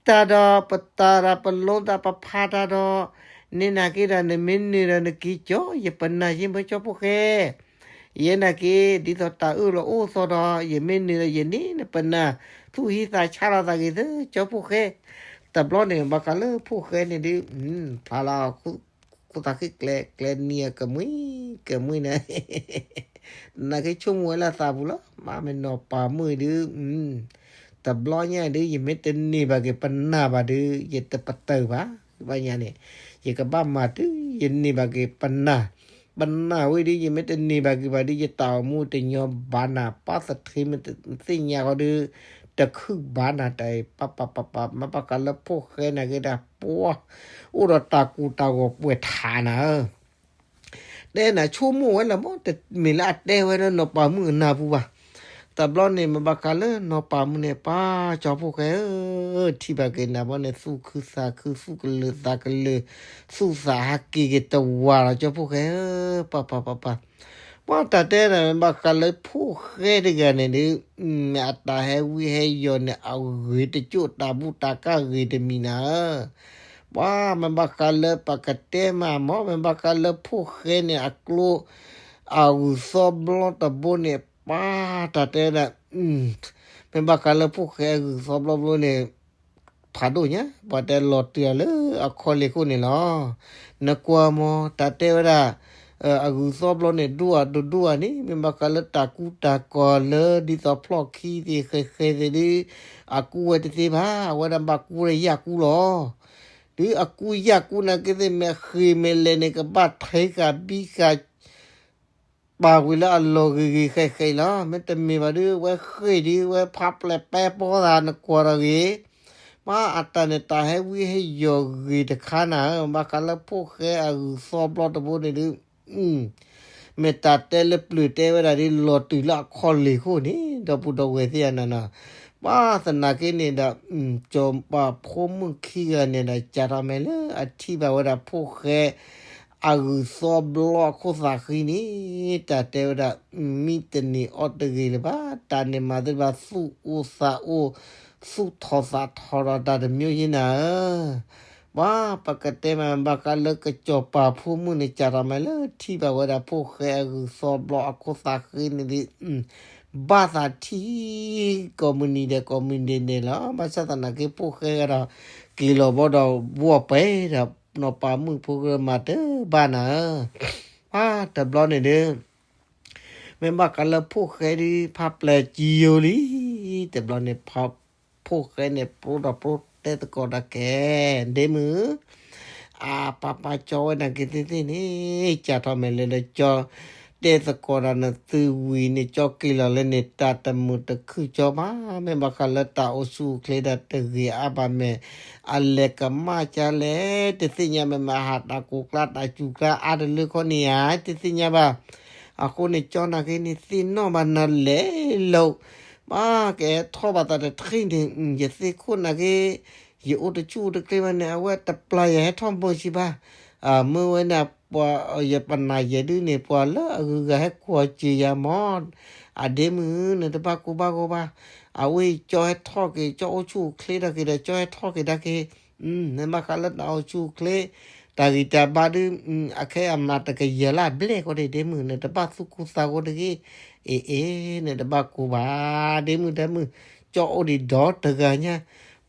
တၢ်ဒီးပတၢ်ဒီးပလိသးပဖးတၢ်ဒီး န့ၣ်နာ်က့ဒီး နမ့ၢ်နုာ်ဒီးနက့ၤကၠီ ယပနၢ်ယ့ၢ်မၢ ကၠီဖိၣ်ဃဲ, ယဲနာ်က့ ဒ်သိးတၢ်အၢၣ်လီၤအိၣ်သီဒီး ယမ့ၢ်နုာ်ဒီးယန့ၢ်နပနၢ် သူၣ်ဟံးသးဆါလီၤသးဂ့ၤသၢ ကၠီဖိၣ်ဃဲ, တဘျီန့ၣ် ဘၣ်ဃးလၢဖိၣ်ဃဲန့ၣ်ဒုး ဖးလီၤ ခိၣ်သးဃံကျဲ ကျဲနံၤအကမှံ ကမှံန့ၣ် နာ်က့ဆိကမိၣ်ဝဲလၢသးပူၤလီၤ မ့ၢ်နီၢ်ပၤမုၣ်ဒုး တဘျီညါဒုး ယမ့ၢ်တန့ၢ်ဘၣ်က့ၤပနၢ်ဘၣ်ဒုး ယတပတုာ်ဘၣ် ဘၣ်ညါန့ၣ် ယကဘၣ်မၤတုၤ ယန့ၢ်ဘၣ်က့ၤပနၢ်, ပနၢ်ဝံၤဒုး ယမ့ၢ်တန့ၢ်ဘၣ်က့ၤဘၣ်ဒုး ယတၢ်အိၣ်မူတညီဘၣ်နၤ ပၢ်သထ့မ့ၢ်သ့ၣ်ညါဃီဒုး တခုၣ်ဘၣ်နၤတၢ်အံၤ ပၢ်ပၢ်ပၢ်ပၢ် မ့ၢ်ဘၣ်ဃးလၢဖိၣ်ဃဲနာ်က့ဒၣ် ပှၤ အိၣ်ဒီးတၢ်ကူၣ်တၢ်ဂီၤပှဲၤထးနၤဧၢ တဲနၤဆိကမိၣ်ဝဲလၢမ့ၢ် တမ့ၢ်လၢအတဲဝဲလၢနီၢ်ပၤမုၣ်အနၢ်ပူၤဘၣ်. တဘျီန့ၣ် မ့ၢ်ဘၣ်ဃးလၢနီၢ်ပၤမုၣ်န့ၣ် ပၢ်ကၠီဖိၣ်ဃဲဧၢ, ထံၣ်ဘၣ်က့ၤနၤဘီန့ၣ် သူၣ်ခုသးခု သူၣ်ကလၢၤသးကလၢၤ သူၣ်သးဟးက့ၤက့ၤတဝၤလီၤ ကၠီဖိၣ်ဃဲဧၢ, ပၢ်ပၢ်ပၢ်ပၢ် ပှၤတၢ်တဲနၤ မ့ၢ်ဘၣ်ဃးလၢဖိၣ်ဃဲတဂၤန့ၣ်ဒုး မ့ၢ်အတၢ်ဟဲဝံဟဲယီၤန့ၣ် အဂ့ၤတကၠိၣ်တၢ်ဘူၣ်တၢ်ကၣ်ဂ့ၤတမံၤနၤဧၢ ပှၤမ့ၢ်ဘၣ်ဃးလၢပကတဲမးမ့ၢ် မ့ၢ်ဘၣ်ဃးလၢဖိၣ်ဃဲန့ၣ် အကျိ အဂုၢ်သီဘျီတဘိန့ၣ် ပၢ်တၢ်တဲဝဲဒၣ် မ့ၢ်ဘၣ်ဃးလၢဖိၣ်ဃဲအဂုၢ်သီဘျီဘျီန့ၣ် ဖးဒိၣ်ညါ ပှၤတဲလီၤတုၤအီၤလၢအခီၣ်လ့ၢ်ခိၣ်န့ၣ်လီၤ. နကွၢ်မ့ၢ် တၢ်တဲဝဲဒၣ် အဂုၢ်သီဘျီန့ၣ် ဒိၣ်အဒိၣ်ဒိၣ်အန့ၣ် မ့ၢ်ဘၣ်ဃးလၢတၢ်ကူတၢ်ကီၤလၢဒ်သိးဖျီၣ်ခံသ့ၣ်ဃဲဃဲသ့ၣ်ဒုး အကူဝဲတသ့ဘၣ် အဝဲဒၣ်ဘၣ်ကူလၢယၣ်ကူလီၤ. ဒုးအကူယၣ်ကူနာ်က့သ့ၣ် မ့ၢ်ဃ့ၢ်မ့ၢ်လဲၤန့ၣ် ကဘၣ်ထဲဃာ်ဘံဃာ် ပာ်ဝံၤလၢအလီၢ်ဂ့ၤဂ့ၤဃဲဃဲလီၤ. မ့တမ့ၢ်ဘၣ်ဒုး ဝဲဃ့ၢ်ဒုး ဝဲဖးပျဲၢ်ပဲပီသး နကွၢ်ဒီးဂ့ၤ, မ့ၢ်အတၢ်န့ၣ် တၢ်ဟဲဝံဟဲယီၤဂ့ၤတခါနၤဧၢ, ဘၣ်ဃးလၢဖိၣ်ဃဲအဂုၢ်သီဘျီတဘိန့ၣ်ဒုး မ့ၢ်တၢ်တဲလၢပျၢၤတဲဝဲဒၣ်ဒ်လီၤတုၤလၢအခီၣ်လ့ၢ်ခိၣ်န့ၣ် ဒီပုၢ်ဒီဝဲၢ်သ့ၣ်အနၤနီၤ, ဘၣ်သနာ်က့န့ၣ်ဒီး စီၤပၤဖိမုၣ်ခံဂၤန့ၣ်ဒီး စးထီၣ်မ့ၢ်လၢအထံၣ်ဘၣ်ဝဲဒၣ်ဖိၣ်ဃဲ အဂုၢ်သီဘျီအခိၣ်သးဃံန့ၣ် တၢ်တဲဝဲဒၣ် မံတန့ၢ်အီၣ်တဂ့ၤလၢၤဘၣ်, တၢ်န့ၣ်မၤသ့ၣ်တဖၣ် သူၣ်အိၣ်သးအိၣ် သူၣ်ထီၣ်သးထီၣ်ဒီးတၢ်တမျိုးယဲနၤဧၢ ပှၤပကတဲမး ဘၣ်ဃးလၢကစီၤပၤဖိမုၣ်န့ၣ် စးထီၣ်မ့ၢ်လၢထံၣ်ဘၣ်ဝဲဒၣ်ဖိၣ်ဃဲအဂုၢ်သီဘျီအခိၣ်သးဃံန့ၣ်ဒီး ဘၣ်သးထံၣ် ကိးမုၢ်နံၤဒဲးကိးမုၢ်နံၤဒဲးန့ၣ်လီၤ. ဘၣ်ဆၣ်သနာ်က့ ဖိၣ်ဃဲဂၤဒီး က့ၤလီၤဘီဒီးဘှီၣ်ပှဲၤဒီး နီၢ်ပၤမုၣ်ဖိကမၤတၢ်ဘၣ်နၤဧၢ ပှၤတဘျီန့ၣ်ဒီး မ့ၢ်ဘၣ်ဃးလၢဖိၣ်ဃဲဒုး ဖးပျဲၢ်ကံယိလံ, တဘျီန့ၣ် ဖိၣ်ဃဲန့ၣ် ပျိဒီးပျိတဲသကိးဒီးကဲ ဒ့မုၣ် အပၢ်ပၢ်ကၠီဝဲနာ်က့သ့ၣ်သ့ၣ်န့ၣ် ကၢ်ထီၣ်မဲာ်လၢလၢကၠီ တဲသကိးဒီးနသုဝံၤန့ၣ် ကၠီက့ၤလီၤလၢန့ၣ် တၢ်တမုာ်တခုၣ်ကၠီမး, မ့ၢ်ဘၣ်ဃးလၢတၢ်အိၣ်ဆူၣ်အိၣ်ချ့ဒီးတဂ့ၤအါဘၣ်မဲာ်, အလဲၤကမၣ်ကၢ်လဲၣ် တသ့ၣ်ညါမဲာ် မ့ၢ်အဟးတၢ်ကိၢ်ကျါတၢ်စူၤကျါအါတလၢခီန့ၣ်ဧါ တသ့ၣ်ညါဘၣ်. အဃိန့ၣ် ကၠီနာ်က့န့ၣ် သ့ၣ်နီၣ်ဘၣ်နၤလဲၣ်လိၤ, ဘၣ်ကဟဲထီၣ်ဘၣ်သးတထံၣ်န့ၣ် ယသ့ၣ်ခိၣ်နာ်က့ ယအိၣ်တဆူၣ်တချ့ဘၣ်န့ၣ် အဝဲတပျၢ်ယၤဟဲထီၣ်မၢဆံးဘၣ်. မ့ၢ်ဝဲန့ၣ် ပှၤ ယပနၢ်ယဲဒုးန့ၣ် ပှၤလၢအဂုၤအဂၤဟဲကွၢ်စၢၤယၤမး, အဒ့မုၣ် နတဘၣ်ကိၢ်ဘၣ်ဂီၢ်ဘၣ်. အဝဲကၠီဟဲထီၣ်က့ၤ ကၠီအိၣ်ဆူၣ်အိၣ်ချ့ထီၣ်က့ၤဒီး ကၠီဟဲထီၣ်က့ၤဒၣ်က့ၤ မ့ၢ်ဘၣ်ဃးလၢတၢ်အိၣ်ဆူၣ်အိၣ်ချ့ တၢ်ဂံၢ်တၢ်ဘါဒုး အခဲအံၤအမၤတကယၤလၢအဘျဲၣ်ဃီဒ့ၣ် ဒ့မုၣ် နတဘၣ်သူၣ်ကိၢ်သးဂီၤတဂ့ၤ. အ့ၣ်အ့ၣ် နတဘၣ်ကိၢ်ဘၣ် ဒ့မုၣ် ဒ့မုၣ် ကၠီအိၣ်ဒံးဒီတဂၤညါ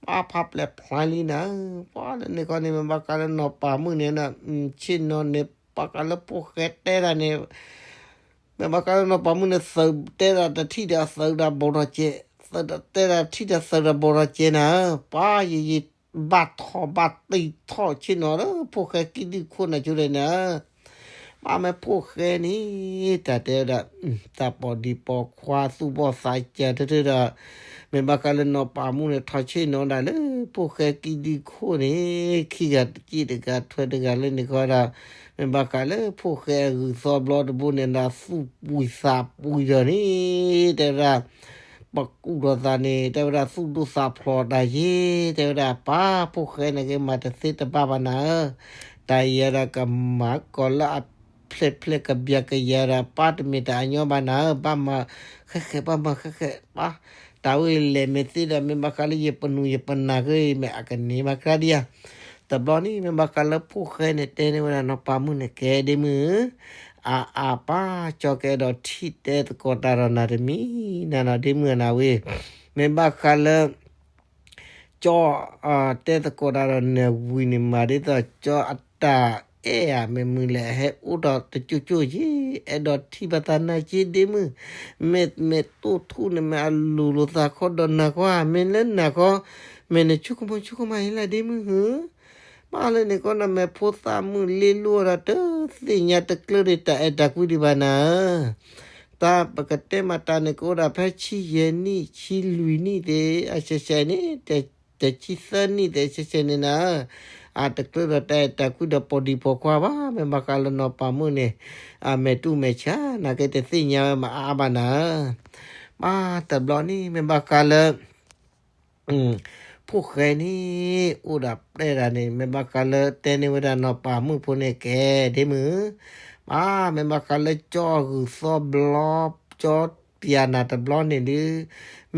ပှၤဖးပျဲၢ်ဖျါလံနၤ, ပှၤလၢန့ၣ်ခီန့ၣ် မ့ၢ်ဘၣ်ဃးလၢနီၢ်ပၤမုၣ်န့ၣ် ဆ့ၣ်နီၤန့ၣ် ဘၣ်ဃးလၢဖိၣ်ဃဲတဲဒၣ်န့ၣ် မ့ၢ်ဘၣ်ဃးလၢနီၢ်ပၤမုၣ်န့ၣ် သုးတဲဒၣ်တထံၣ်ဒီးသုးဒီးဘိးထီၣ်ကဲ, သုးတဲဒၣ်တထံၣ်ဒီးသုးဒီးဘိးထီၣ်ကဲနၤဧၢ, ပှၤယံာ်ယံာ် ဘၣ်ထီၣ်ဘၣ်တံၢ်ထီၣ်ဆ့ၣ်နီၤလၢဖိၣ်ဃဲကံၣ်ဒုၣ်ခိၣ်နၢ်ကၠိဒဲးနၤဧၢ, ဘၣ်မ့ၢ်ဖိၣ်ဃဲန့ၣ် တၢ်တဲဝဲဒၣ် တၢ်ပိာ်ဒံးပိာ်ခွါ သူၣ်ဘီၣ်သးစၢၤတထၢၣ်ဒီး မ့ၢ်ဘၣ်ဃးလၢနီၢ်ပၤမုၣ်န့ၣ် ထီၣ်ဆ့ၣ်နီၤဒၣ်လၢဖိၣ်ဃဲကံဒုခိၣ်န့ၣ် ခံဂၤတစံၣ်တဂၤထွဲတဂၤလၢန့ၣ်ဃီဒီး မ့ၢ်ဘၣ်ဃးလၢဖိၣ်ဃဲအဂုၢ်သီဘျီတဘိန့ၣ်ဒီး သူၣ်ပှံၤသးပှံၤဒီးန့ၣ် တဲဝဲဒၣ် ပကူၣ်ထီၣ်သးန့ၣ် တဲဝဲဒၣ်သူၣ်ဒိၣ်သးဖျိးတၢ်ယ့ၣ် တဲဝဲဒၣ်ပၢ်ဖိၣ်ဃဲန့ၣ်က့ မၤတသ့တဘၣ်ဘၣ်နၤဧၢ, တၢ်ယဲဒီးကမၤကီၤလၢအဖျဲၣ်ဖျဲၣ်ကဘျးကယၤဒီး ပၢ်တမ့ၢ်တၢ်အညီဘၣ်နၤဧၢ, ဘၣ်မၤဃဲးဃဲး ဘၣ်မၤဃဲးဃဲး ပၢ် တၢ်ဝဲလဲၤမ့ၢ်သ့ဒီး မ့ၢ်ဘၣ်ဃးလၢယပနူၤယပနၢ်ဂ့ၤ မ့ၢ်အကန့ၢ်မၤကြၢးဒံးဧါ. တဘျီန့ၣ် မ့ၢ်ဘၣ်ဃးလၢဖိၣ်ဃဲန့ၣ် တဲန့ၢ်ဝဲဒၣ်နီၢ်ပၤမုၣ်န့ၣ် ကဲဒ့မုၢ်ဧၢ, အအါပၢ် ကၠီကအဲၣ်ဒိးထံၣ်တဲသကိးတၢ်ဒီးနၤတမံၤနၤနီၤ ဒ့မုၢ်ဧၢနၤဝဲ, မ့ၢ်ဘၣ်ဃးလၢ ကၠီ တဲသကိးတၢ်ဒီးနၢၤဝံၤန့ၣ် မၤဒ်သိးကၠီအတၢ်အဲၣ်ဧါ မ့ၢ်မုၢ်လဲၣ် ဟဲအိၣ်ဒီးတကၠိကၠိက့ၤ အဲၣ်ဒိးထံၣ်ဘၣ်သးနၤက့ဒ့မုၢ်, မ့ၢ် မ့ၢ်တိၢ်ထူၣ်န့ၣ် မ့ၢ်အလူၤလိာ်သးခီဒီးနၤခီဧါ မ့ၢ်လၢနၤခီ, မ့ၢ်နဆိကမိၣ်ဆိကမးအံၤလၢဒ့မုၢ်ဧၢ ဘၣ်လၢန့ၣ်ကီးနမဲာ်ဖိသၣ်မုၢ်လ့လိာ်ဒီး တသ့ၣ်ညါတကျၢၢ်ဒံးတၢ်အဲၣ်တၢ်ကွံဒံးဘၣ်နၤဧၢ, တၢ်ပကတဲမၤတၢ်န့ၣ် ကအိၣ်ဒၣ်ဖဲဆံယဲၢ်နံၣ် ဆံလွံၢ်နံၣ်သ့ၣ် အဆဲးဆဲးန့ၣ် တဆံသၢနံၣ်သ့ၣ် အဆဲးဆဲးန့ၣ်နၤဧၢ, အတကျၢၢ်ဒီးတၢ်အဲၣ်တၢ်ကွံဒီးပိာ်ဒံပိာ်ခွါဘၣ်, မ့ၢ်ဘၣ်ဃးလၢနီၢ်ပၤမုၣ်န့ၣ် အမဲာ်တူၢ်မဲာ်ဆါ နက့တသ့ၣ်ညါဝဲမၤအါအါဘၣ်နၤဧၢ ဘၣ်တဘျီန့ၣ် မ့ၢ်ဘၣ်ဃးလၢ ဖိၣ်ဃဲန့ၣ် အိၣ်ဒီးပျဲၢ်တၢ်န့ၣ် မ့ၢ်ဘၣ်ဃးလၢတဲန့ၢ်ဝဲဒၣ်နီၢ်ပၤမုၣ်ဖိန့ၣ်ကဲ ဒ့မုၢ်, ဘၣ် မ့ၢ်ဘၣ်ဃးလၢကၠီဂုၢ်သီဘျီ ကၠီပျးနၤတဘျီန့ၣ်ဒုး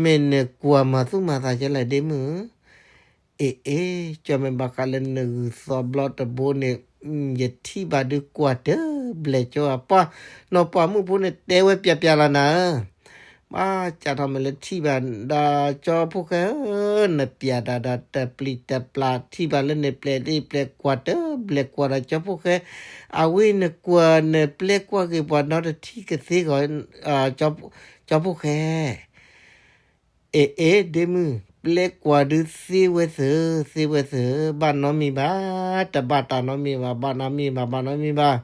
မ့ၢ်နကွၢ်မၤသူၣ်မၤသးကဲလဲၣ်ဒ့မုၢ်, အ့ၣ်အ့ၣ် ကၠီမ့ၢ်ဘၣ်ဃးလၢနဂုၢ်သီဘျီတဘိန့ၣ် ယထံၣ်ဘၣ်ဒုးကွၢ်တဘျဲးကၠီဧါ ပှၤ နီၢ်ပၤမုၣ်ဖိန့ၣ်တဲဝဲပျးပျးလီၤနၤဧၢ ဘၣ်စးထီၣ်မ့ၢ်လၢထံၣ်ဘၣ်ဒီးကၠီဖိၣ်ဃဲဧၢ, နပျးတၢ်ဒီးတပျံၤတပျၢ် ထံၣ်ဘၣ်လၢန့ၣ်ပျဲၢ်သ့ၣ်ပျဲၢ်ကွၢ်တဘျဲးကွၢ်ဒီးကၠီဖိၣ်ဃဲ, အဝဲနကွၢ်နပျဲၢ်ကွၢ်က့ၤပှၤနီတထံၣ်ကသ့ဂီၢ် ကၠီဖိၣ်ဃဲ အ့ၣ်အ့ၣ် ဒ့မုၢ် ပျဲၢ်ကွၢ်ဒုးသ့ဝဲသၢ သ့ဝဲသၢ ဘၣ်နီတမံၤဘၣ်, တဘၣ်တၢ်နီတမံၤဘၣ်, ဘၣ်နီတမံၤဘၣ်, ဘၣ်နီတမံၤဘၣ်,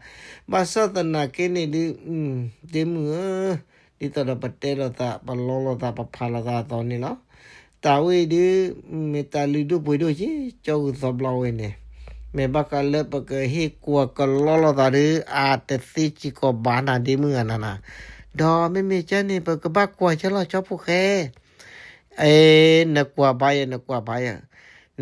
ဘၣ်ဆၣ်သနာ်က့န့ၣ်ဒုး ဒ့မုၢ်ဧၢ, ဒ်သိးဒီးပတဲလိာ်သး ပလီလိာ်သး ပဖးလိာ်သးအသိးန့ၣ်လီၤ. တၢ်ဝဲအံၤဒုး မ့ၢ်တၢ်လုၢ်ဒိၣ်ပှ့ၤဒိၣ်က့ ကၠီဂုၢ်သီဘျီဝဲန့ၣ်, မ့ၢ်ဘၣ်ဃးလၢပကဟ့ၣ်ကွၢ်ကလီလိာ်သးဒီး အတသ့စ့ၢ်ကီးဘၣ်နၤဒ့မုၢ်ဧါနၤ, ဒီးမ့မ့ၢ်ကဲန့ၣ် ပကဘၣ်ကွၢ်ကဲလီၤ ကၠီဖိၣ်ဃဲ အဲ နကွၢ်ဘၣ်ယဲ နကွၢ်ဘၣ်ယဲ,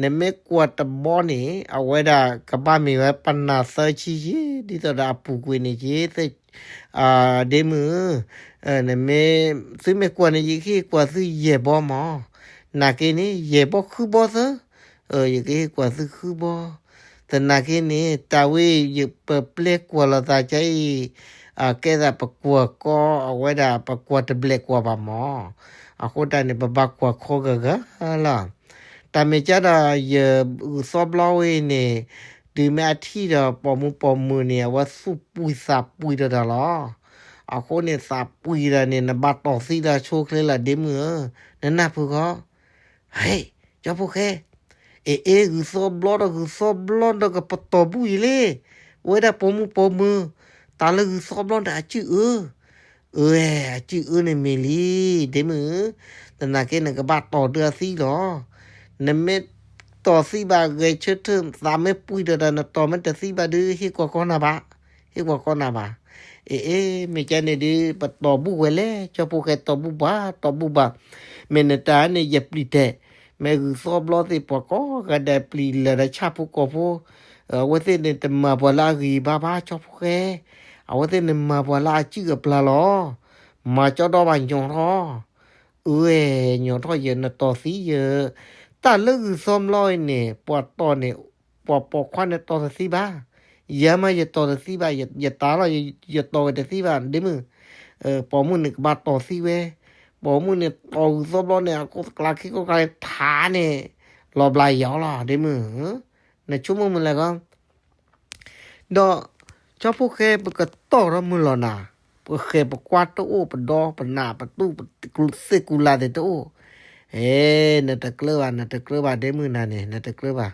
နမ့ၢ်ကွၢ်တဘျီန့ၣ် အဝဲဒၣ်ကဘၣ်မ့ၢ်ဝဲပနၢ်သၢဆံယ့ ဒ်သိးဒီးအပူၤကွံာ်န့ၣ်ယ့ ဒ့မုၢ်, နမ့ၢ် သုမ့ၢ်ကွၢ်န့ၣ် ယကဟ့ၣ်ကွၢ်သုယဲၢ်ဘီမး, နာ်က့န့ၣ် ယဲၢ်ဘီဃုဘီသၢ ယကဟ့ၣ်ကွၢ်သုဃုဘီ, သနာ်က့န့ၣ် တၢ်ဝဲယပပျဲၢ်ကွၢ်လိာ်သးကအံၤ, ကဲသးပကွၢ်ကီအဝဲဒၣ် ပကွၢ်တဘျဲးကွၢ်ဘၣ်မး, အဃိတၢ်န့ၣ် ပဘၣ်ကွၢ်ခီဂၤဂၤလီၤ. တၢ်မ့ၢ်ကဲဒီး ယဂုၢ်သီဘျီဝဲအံၤန့ၣ်, တုၤမ့ၢ်အထံၣ်ဒီးပိာ်မုၣ်ပိာ်မုၣ်န့ၣ် အဝဲသူၣ်ပှံၤသးပှံၤဒီးတၢ်လီၤ. အဃိန့ၣ် သးပှံၤတၢ်န့ၣ် နဘၣ်တီၢ်သံလၢအဆိအချ့လီၤ ဒ့မုၢ်ဧၢ, နနၢ်ပၢၢ်ဂီၢ် ဟဲ, ကၠီဖိၣ်ဃဲ, အ့ၣ်အ့ၣ် ဂုၢ်သီဘျီဒီး ဂုၢ်သီဘျီဒီး ကပတီၢ်ဘူၣ်အံၤလံ, ဝဲဒၣ်ပိာ်မုၣ်ပိာ်မုၣ်, တၢ်လၢဂုၢ်သီဘျီန့ၣ် အစုၣ်အၢ, အဝဲ အစုၣ်အၢန့ၣ်မ့ၢ်လံ, ဒ့မုၢ်, သနာ်က့ နကဘၣ်တီၢ်ဒုးအသံလီၤ. နမ့ၢ်တီၢ်သံဘၣ်ဂဲၤဆၢထၢၣ် သးမ့ၢ်ပှံၤဒီးတၢ် နတီၢ်မ့ၢ်တသံဘၣ်ဒုး ဟ့ၣ်ကွၢ်ကီနၤဘၣ်, ဟ့ၣ်ကွၢ်ကီနၤဘၣ်. အ့ၣ်အ့ၣ် မ့ၢ်ကဲန့ၣ်ဒုး ပတီၢ်ဘူၣ်ဝဲလဲၣ်, ကၠီဖိၣ်ဃဲ တီၢ်ဘူၣ်ဘၣ် တီၢ်ဘူၣ်ဘၣ်, မ့ၢ်နတၢ်န့ၣ် ယပျံၤတဲာ်, မ့ၢ်ဂုၢ်သီဘျီသ့ၣ် ပှၤကိးဂၤဒဲးပျံၤလၢာ်ဒီးဆၣ်ဖိကီၢ်ဖိ, အဝဲသ့ၣ်န့ၣ် တမၤပှၤလၢအဂံၢ်ဘါဘၣ် ကၠီဖိၣ်ဃဲ, အဝဲသ့ၣ်န့ၣ်မၤပှၤလၢအစုၣ်အပျၢ်လီၤ. မၤကၠီဒီးဘၣ်ညီထီၣ်, အဝဲ ညီထီၣ်ယဲ နတီၢ်သံယဲ, တၢ်လၢဂုၢ်သီဘျီအံၤန့ၣ် ပှၤတီၢ်န့ၣ် ပှၤပိာ်ခွါန့ၣ်တီၢ်တသံဘၣ်, ယၤမးယတီၢ်တသံဘၣ်, ယတၢ်လီၤ ယတီၢ်ဝဲတသံဘၣ် ဒ့မုၢ်, ပိာ်မုၣ်န့ၣ်ကဘၣ်တီၢ်သံဝဲ, ပိာ်မုၣ်န့ၣ်တီၢ်ဂုၢ်သီဘျီန့ၣ် အကိးကျးခံကိးကျးထါန့ၣ်, လီၤဘျးယီၤလီၤ ဒ့မုၢ်, နဆိကမိၣ်မုၢ်လဲၣ်ကီ ဒီး ကၠီဖိၣ်ဃဲ ပကတီၢ်ထီၣ်မုၢ်လီၤနၤ, ပဃဲၤပကွၢ်တအိၣ် ပဒီပနၢ်ပတူၢ်ပသ့ၣ်ကူလၢ်သ့ၣ်တအိၣ်, အဲ နတကျၢၤဘၣ် နတကျၢၤဘၣ် ဒ့မုၢ်နၤန့ၣ် နတကျၢၤဘၣ်,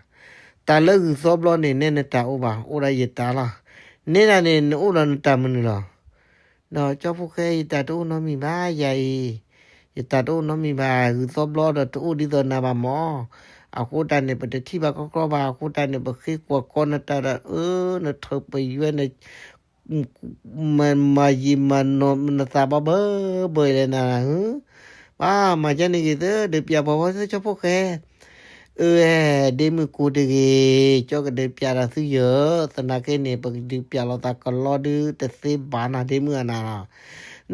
တၢ်လၢဂုၢ်သီဘျီန့ၣ် နဲနတၢ်အိၣ်ဘၣ် အိၣ်ဒၣ်ယတၢ်လီၤ, နဲဒၣ်န့ၣ် နအိၣ်ဒီးနတၢ်မနုၤလီၤ. ဒီးကၠီဖိၣ်ဃဲ ယတၢ်တအိၣ်နီတမံၤဘၣ် ယၤအံၤ, ယတၢ်တအိၣ်နီတမံၤဘၣ်, ဂုၢ်သီဘျီဒီးတအိၣ်ဒ်သိးနၤဘၣ်မၢ်. အဃိတၢ်န့ၣ် ပတထံၣ်ဘၣ်ကီကီဘၣ်, အဃိတၢ်န့ၣ် ပဃ့ကွၢ်ကီနတၢ်ဒီး အၢ နထုးပယွဲၢ် မၤယံာ်မၤနီၤနသးဘၣ်ဘၢဘၢလဲၣ်နၤဧၢ, ဘၣ်မၤကဲန့ၣ်ဂ့ၤသၢ ဒုးပျးပှၤဝဲသၢကၠီဖိၣ်ဃဲ, အၢ ဒ့မုၣ်ကိးတဂ့ၤ, ကၠီကဒုးပျးဒီးသုယၢ်, သနာ်က့န့ၣ် ပကဒုးပျးလိာ်သးကလီဒုတသ့ဘၣ်နၤ ဒ့မုၣ်အနၤလီၤ.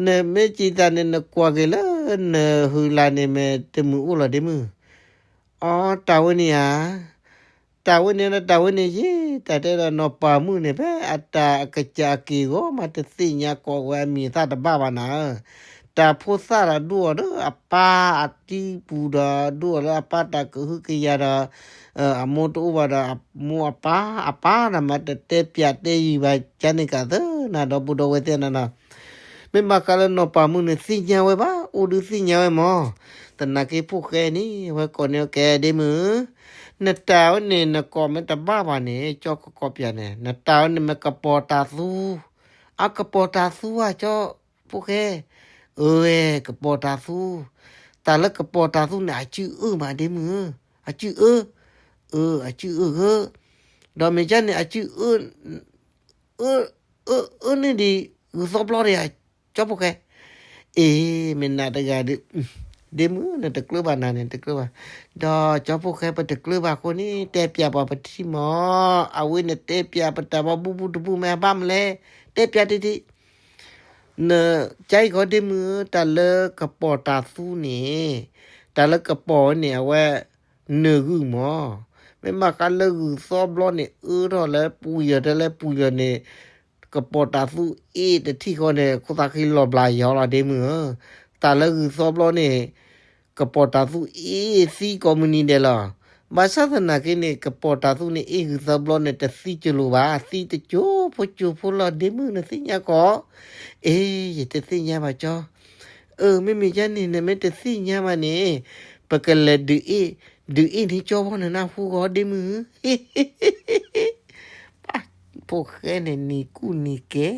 နမ့ၢ်စံးတၢ်န့ၣ် နကွၢ်က့ၤလၢနဟုလၢ်န့ၣ် မ့ၢ်တမုာ်အိၣ်လီၤ ဒ့မုၣ်. အီ တၢ်ဝဲန့ၣ်ဧါ တၢ်ဝဲန့ၣ်ဒီးတၢ်ဝဲန့ၣ်ယ့ၢ်, တၢ်တဲဒီးနီၢ်ပၤမုၣ်န့ၣ် ဖဲအတၢ်အကစၢ်အက့ၢ်အဂီၤမး တသ့ၣ်ညါကိးဝဲအမံၤအသၣ်တဘၣ်ဘၣ်နၤဧၢ. တၢ်ဖိသၣ်ဒီးဒိၣ်အီၤဒီးအပၢ်အတံပူၤဒီး ဒိၣ်အီၤလၢအပၢ်တၢ်ကဟုကယာ်ဒီး အမိၢ်တအိၣ်ဘၣ်ဒီးအမိၢ်အပၢ်, အပၢ်ဒီးမးတတဲပျးတဲယံာ်ဘၣ် ကန့ၣ်ကသၢနၤ ဒီပုၢ်ဒီဝဲၢ်သ့ၣ်နၤနၤ. မ့ၢ်ဘၣ်ဃးလၢနီၢ်ပၤမုၣ်န့ၣ် သ့ၣ်ညါဝဲဘၣ်, အိၣ်ဒုးသ့ၣ်ညါဝဲမၢ်. သနာ်က့ဖိၣ်ဃဲန့ၣ် အဝဲကိးန့ၢ်အီၤ ကဲဒ့မုၣ်, နတၢ်ဝဲန့ၣ် နကိးမ့ၢ်တဘၣ်ဘၣ်န့ၣ် ကၠီကကိးပျးန့ၣ် နတၢ်ဝဲန့ၣ်မ့ၢ်ကပီၤတၢ်သူ, အကပီၤတၢ်သူဧါ ကၠီဖိၣ်ဃဲ, အၢဝဲ ကပီၤတၢ်သူ, တၢ်လၢကပီၤတၢ်သူန့ၣ် အစုအၢမး ဒ့မုၣ်ဧၢ, အစုအၢ, အၢ အစုအၢဧၢ, ဒီးမ့ၢ်ကန့ၣ် အစုအၢ အၢ အၢ အၢန့ၢ်ဒံး ဂုၢ်သီဘျီဒံးဧါ ကၠီဖိၣ်ဃဲ, အ့ မ့ၢ်နၤတဂၤဒီး ဒ့မုၣ် နတကျၢၤဘၣ်နၤန့ၣ် တကျၢၤဘၣ်, ဒီးကၠီဖိၣ်ဃဲ ပတကျၢၤဘၣ်အဃိန့ၣ် တဲပျးပှၤပထံၣ်မၢ်, အဝဲန့ၣ်တဲပျးပတၢ်ဘၣ်ဘူၣ်ဘူၣ်တဘူၣ်မ့ၢ်အဘၣ်မလဲၣ်, တဲပျးတထံၣ် န ကၢအံၤခီ ဒ့မုၣ်ဧၢ, တၢ်လၢကပီၤတၢ်သူန့ၣ်, တၢ်လၢကပီၤန့ၣ် အဝဲ နၢၤဂုၢ်မၢ်, မ့ၢ်ဘၣ်ဃးလၢဂုၢ်သီဘျီန့ၣ် အၢထီၣ်လၢပူၤယီၤ တဲလၢပူၤယီၤန့ၣ်, ကပီၤတၢ်သူအ့ၣ်တထံၣ်ဃီန့ၣ် ခိၣ်သးဃံလီၤဘျးယီၤလီၤ ဒ့မုၣ်ဧၢ, တၢ်လၢဂုၢ်သီဘျီန့ၣ် ကပီၤတၢ်သူအ့ၣ်သံကိးမုၢ်နံၤဒဲးလီၤ. ဘၣ်ဆၣ်သနာ်က့န့ၣ် ကပီၤတၢ်သူန့ၣ် အ့ၣ်ဂုၢ်သီဘျီန့ၣ် တသံကလိၤဘၣ်, သံတကၠိဖိကၠိဖိလီၤ ဒ့မုၣ် နသ့ၣ်ညါကီး, အ့ ယတသ့ၣ်ညါဘၣ်ကၠီ, အၢ မ့မ့ၢ်ယဲန့ၣ် နမ့ၢ်တသ့ၣ်ညါဘၣ်န့ၣ်, ပကလဲၤဒုးအ့ၣ်, ဒုးအ့ၣ်န့ၢ်ကၠီဘီန့ၣ်နၢ်ဟူဂီၤ ဒ့မုၣ် ဖိၣ်ဃဲန့ၣ် နံၤကူၣ်နံၤကဲ,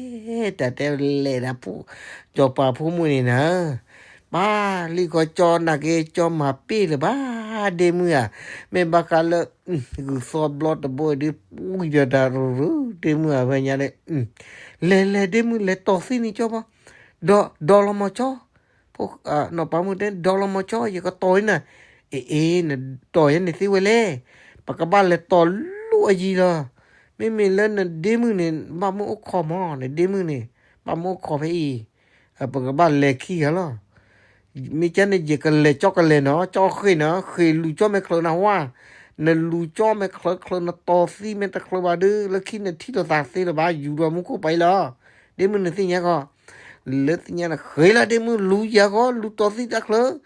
တၢ်တဲလဲၤဒၣ်ဖိ, စီၤပၤဖိမုၣ်န့ၣ်နၤ, ပၢ်လံခီကၠီနာ်က့ ကၠီမၤပ့ၢ်လၢၤဘၣ် ဒ့မုၣ်ဧါ, မ့ၢ်ဘၣ်ဃးလၢ ဂုၢ်သီဘျီတဘိဒ်ပူၤဒီးတၢ်ရူၤရူၤ ဒ့မုၣ်ဧါ ဖဲညါန့ၣ်, လဲၤလဲၤ ဒ့မုၣ် လဲၤတီၤသံန့ၢ်ကၠီဘီ, ဒီး ဒီးလီၤမၢ်ကၠီ, ဖိ, နီၢ်ပၤမုၣ်တဲ ဒီးလီၤမၢ်ကၠီ ယကတီၤအံၤနၤ, အ့ အ့ နတီၤယဲန့ၣ်သ့ဝဲလဲၣ်, ပကဘၣ်လဲၤတီၤလူၤအယံၤလီၤ, မ့မ့ၢ်လၢနဒ့မုၣ်န့ၣ် ဘၣ်မုၢ်အိၣ်ခိးမၢ် နဒ့မုၣ်န့ၣ်, ဘၣ်မုၢ်အိၣ်ခိးဖဲအံၤ, ပကဘၣ်လဲၤခံဂၤလီၤ မ့ၢ်ကန့ၣ် ယကလဲၤကၠီကလဲၤနီၤ ကၠီဃ့ၢ်နီၤ ဃ့ၢ်လူၤကၠီမဲာ်ချၢနၢ်ဟူဧါ, နလူၤကၠီမဲာ်ချၢချၢ နတီၤသံမဲာ်တချၢဘၣ်ဒီး လၢခံနထံၣ်လိာ်သးသ့လၢၤဘၣ် ယူၤဒီးမူခိၣ်ပှၤအံၤလီၤ, ဒ့မုၣ်နသ့ၣ်ညါကီး, လၢသ့ၣ်ညါန့ၣ် ဃ့ၢ်လီၤဒ့မုၣ် လူၤယၤကီး လူၤတီၤသံတၢ်ချၢ,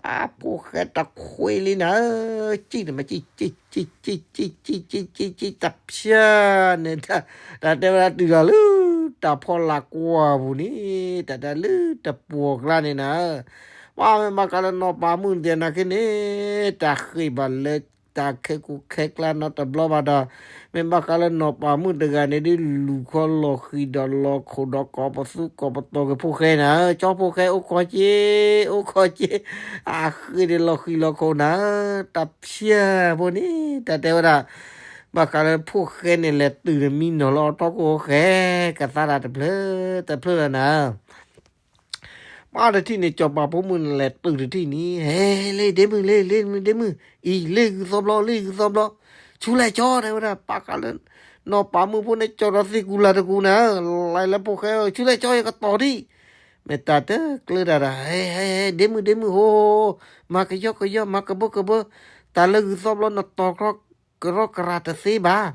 ပၢ်ဖိၣ်ဃဲတခွ့လံနၤ, ကံၣ်တမး ကံၣ်ကံၣ်ကံၣ်ကံၣ်ကံၣ်ကံၣ်ကံၣ်ကံၣ် တဖျၢၣ်န့ၣ်, တၢ်တဲဝဲဒၣ်တုၤလီၤလၢ တၢ်ဖီလာ်ကွၢ်ပူၤန့ၣ်, တၢ်တဲလၢတပှီၢ်ကျါန့ၣ်နၤ, ပၢ်မ့ၢ်ဘၣ်ဃးလၢနီၢ်ပၤမုၣ်သ့ၣ်နာ်က့န့ၣ်, တၢ်ဃ့ၢ်ဘၣ်လၢ တၢ်ခဲကိၢ်ခဲကျါနီတဘျီဘၣ်ဒီး, မ့ၢ်ဘၣ်ဃးလၢနီၢ်ပၤမုၣ်တဂၤန့ၣ်ဒ် လူၤခီလီၤဃံၤဒီးလီၤခိၣ်ဒီးကိးပသူကိးပတီၤက့ၤဖိၣ်ဃဲနၤ, ကၠီဖိၣ်ဃဲအိၣ်ခိးက့, အိၣ်ခိးက့, အဃ့ၢ်ဒီးလီၤဃံၤလီၤခိၣ်နၤ, တၢ်ဖျၢၣ်ဖိန့ၣ်, တၢ်တဲဝဲဒၣ်, ဘၣ်ဃးလၢဖိၣ်ဃဲန့ၣ် လဲၤတုၤတမံနီၤလၢအထီၣ်ကိၢ်ဃဲ, ကသါတၢ်တဖျၢၣ်တဖျၢၣ်လီၤနၤ ပၢ်တထံၣ်န့ၣ် စီၤပၤဖိမုၣ်န့ၣ်လဲၤတုၤတထံၣ်န့ၣ်, ဟဲလံဒ့မုၣ်လံ လံဒ့မုၣ်, အံၤလံဂုၢ်သီဘျီ လံဂုၢ်သီဘျီ, ဆူလဲၣ်ကၠီတဲဝဲဒၣ် ပၢ်ဃးလၢ နီၢ်ပၤမုၣ်ဖိန့ၣ် ကၠီဒီးသံကူလာ်တကူနၤ, လၢလၢဖိၣ်ဃဲ ဆူလဲၣ်ကၠီယကတီၤဒံး, မ့ၢ်တၢ်တကျၢၤတၢ်ဒီး ဟဲဟဲဟဲ ဒ့မုၣ်ဒ့မုၣ်ဧိၤ, မၤကယီကယီ မၤကဘၢကဘၢ, တၢ်လၢဂုၢ်သီဘျီနတီၤ ကရီကရၤတသ့ဘၣ်,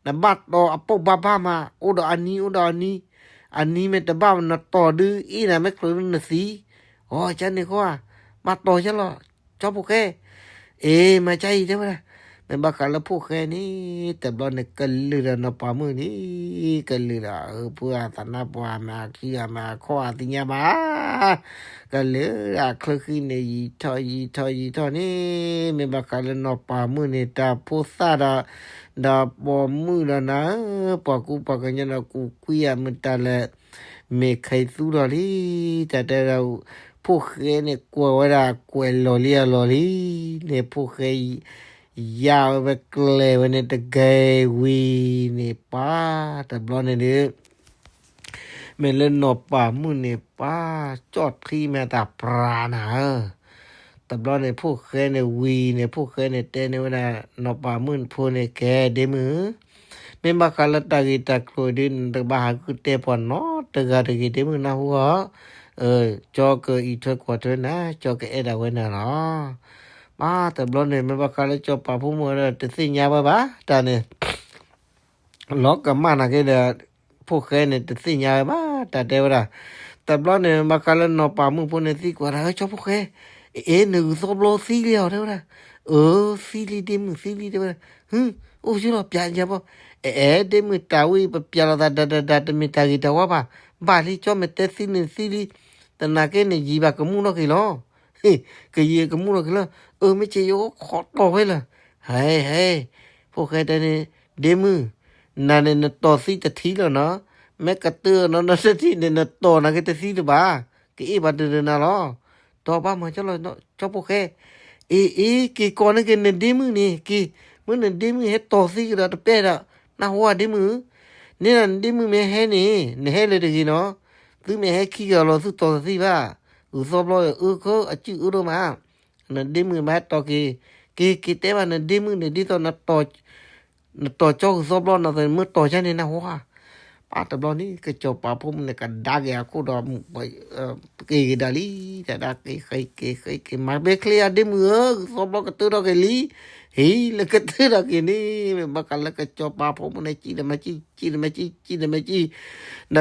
နဘၣ်တီၤအပိာ်ဘၣ်ဘၣ်မး အိၣ်ဒီးအနံၤ အိၣ်ဒီးအနံၤ, အနံၤမ့ၢ်တဘၣ်နတီၤဒုးအ့ၣ်နၤမဲာ်ချၢဒုးနသံ, အိၣ်ကန့ၣ်ဃီဧါ, ဘၣ်တီၤယဲလီၤ, ကၠီဖိၣ်ဃဲ, အ့ မၤကါအံၤတဲဝဲဒၣ်, မ့ၢ်ဘၣ်ဃးလၢဖိၣ်ဃဲန့ၣ် တဘျီန့ၣ် ကလုာ်ဒီးနီၢ်ပၤမုၣ်န့ၣ်, ကလုာ်ဒီး အဖုအသနၢ်ပှၢ်မ့ၢ်အခံဂၤမ့ၢ်အခီၣ်အသ့ၣ်ညါဘၣ် ကလုာ်အချၢဃံန့ၣ် ယံာ်ထီၣ်ယံာ်ထီၣ်ယံာ်ထီၣ်န့ၣ်, မ့ၢ်ဘၣ်ဃးလၢနီၢ်ပၤမုၣ်န့ၣ် တၢ်ဖိသၣ်ဒီး, ဒီးပိာ်မုၣ်ဒီးနၤ, ပှၤကူပှၤကညီဒီးကူကွံအမုၢ်တၢ်လဲၤ, မ့ၢ်ခဲသူဒီးလံ, တၢ်တဲဒီး, ဖိ ဖိၣ်ဃဲန့ၣ်ကွဲးဝဲဒၣ်ကွဲးလီၤလံအလီၢ်လံ, န့ၣ်ဖိၣ်ဃဲ ယါဝဲကျဲဝဲန့ၣ်တဂဲၤဝံၤန့ၣ် ပှၤတဘျီန့ၣ်ဒုး မ့ၢ်လၢနီၢ်ပၤမုၣ်န့ၣ် ပှၤကၠီၣ်ထံမ့ၢ်တၢ်ပြးနၤဧၢ, တဘျီန့ၣ်ဖိၣ်ဃဲန့ၣ်ဝံၤန့ၣ် ဖိၣ်ဃဲန့ၣ်တဲန့ၢ်ဝဲဒၣ် နီၢ်ပၤမုၣ်ဖိန့ၣ် ကဲဒ့မုၣ် မ့ၢ်ဘၣ်ဃးလၢတၢ်ဂ့ၢ်တၢ်ကျိၤဒုး နတဘၣ်ဟးဂူာ်တဲပှၤနီတဂၤတဂ့ၤ ဒ့မုၣ်နၢ်ဟူဧါ, ကၠီကအံးထွဲကွၢ်ထွဲနၤ ကၠီကအဲၣ်ဒိးဝဲနၤလီၤ. ပှၤတဘျီန့ၣ် မ့ၢ်ဘၣ်ဃးလၢကၠီပာ်ဖိမုၣ်ဒီး တသ့ၣ်ညါဝဲဘၣ် တၢ်န့ၣ် လီၤကမၣ်နာ်က့ဒီး ဖိၣ်ဃဲန့ၣ် တသ့ၣ်ညါဝဲဘၣ် တၢ်တဲဝဲဒၣ်. တဘျီန့ၣ် ဘၣ်ဃးလၢနီၢ်ပၤမုၣ်ဖိန့ၣ်သံကွၢ်ဒၣ် ကၠီဖိၣ်ဃဲ, အ့ နဂုၢ်သီဘျီသံလံဧါ တဲဝဲဒၣ်. အၢ သံလံ ဒ့မုၣ်သံလံ တဲဝဲဒၣ်. အိၣ်ဆူၣ်လီၤ ပျးယၤဘီ, အဲ အဲ ဒ့မုၣ် တၢ်ဝဲအံၤ ပပျးလိာ်သးဒၣ်ဒၣ်ဒၣ် တမ့ၢ်တၢ်ဂ့ၤတၢ်ဝါဘၣ်, ဘၣ်လံ ကၠီမ့ၢ်တဲသံန့ၣ်သံလံ, သနာ်က့န့ၣ် ယံာ်ဘၣ်ကမူၣ်ထီၣ်က့ၤလီၤ ကယံာ်ကမူၣ်ထီၣ်က့ၤလီၤ. အၢ မ့ၢ်က့ၤယအိၣ်ခိးတီၢ်ဝဲလၢ, ဟဲ ဟဲ, ဖိၣ်ဃဲတဲန့ၣ်, ဒ့မုၣ်, နၤန့ၣ် နတီၢ်သံတထံၣ်လီၤနီၤ, မ့ၢ်ကတၢၢ်နီၤ နတထံၣ်န့ၣ် နတီၢ်နာ်က့တသံလၢၤဘၣ်, ကအ့ၣ်ဘၣ်ဒၣ်နၤလီၤ. တီၢ်ဘၣ်မၤကၠီလီၤ ကၠီဖိၣ်ဃဲ, အ့ အ့ က့ၤကိးန့ၢ်က့ၤနဒ့မုၣ်န့ၣ် က့ၤ, မ့ၢ်နဒ့မုၣ်ဟဲတီၢ်သံကဒီးတပဲဒီး, နၢ်ဟူဧါဒ့မုၣ်, န့ၣ်နဒ့မုၣ်မ့ၢ်ဟဲန့ၣ် နဟဲလၢၤတဂ့ၤနီၤ, သုမ့ၢ်ဟဲခံဂၤလီၤ သုတီၢ်တသံဘၣ်, ဂုၢ်သီဘျီအၢခၢ အစုၣ်အၢဒိၣ်မး, နဒ့မုၣ်ဘၣ်တီၢ်က့ၤ, က့ၤ က့ၤတဲဘၣ်နဒ့မုၣ်န့ၣ် ဒ်သိး နတီၢ်ကၠီဂုၢ်သီဘျီ နသးမ့ၢ်တီၢ်ကၠီန့ၣ် နၢ်ဟူဧါ. ပှၤတဘျီန့ၣ် ကစီၤပၤဖိမုၣ်န့ၣ် ကဒါက့ၤအခိၣ်ဒီး က့ၤကဒါလံ, တဒါက့ၤဃ့က့ၤဃ့က့ၤ မၤဘဲချ့အဒ့မုၣ်ဧၢ, ဂုၢ်သီဘျီကတၢၢ်ထီၣ်က့ၤလံ, ဟံးလၢကတၢၢ်ထီၣ်က့ၤန့ၣ် မ့ၢ်ဘၣ်ဃးလၢကစီၤပၤဖိမုၣ်န့ၣ် စံၣ်ဒီးမၤစံၣ် စံၣ်ဒီးမၤစံၣ် စံၣ်ဒီးမၤစံၣ်, ဒီး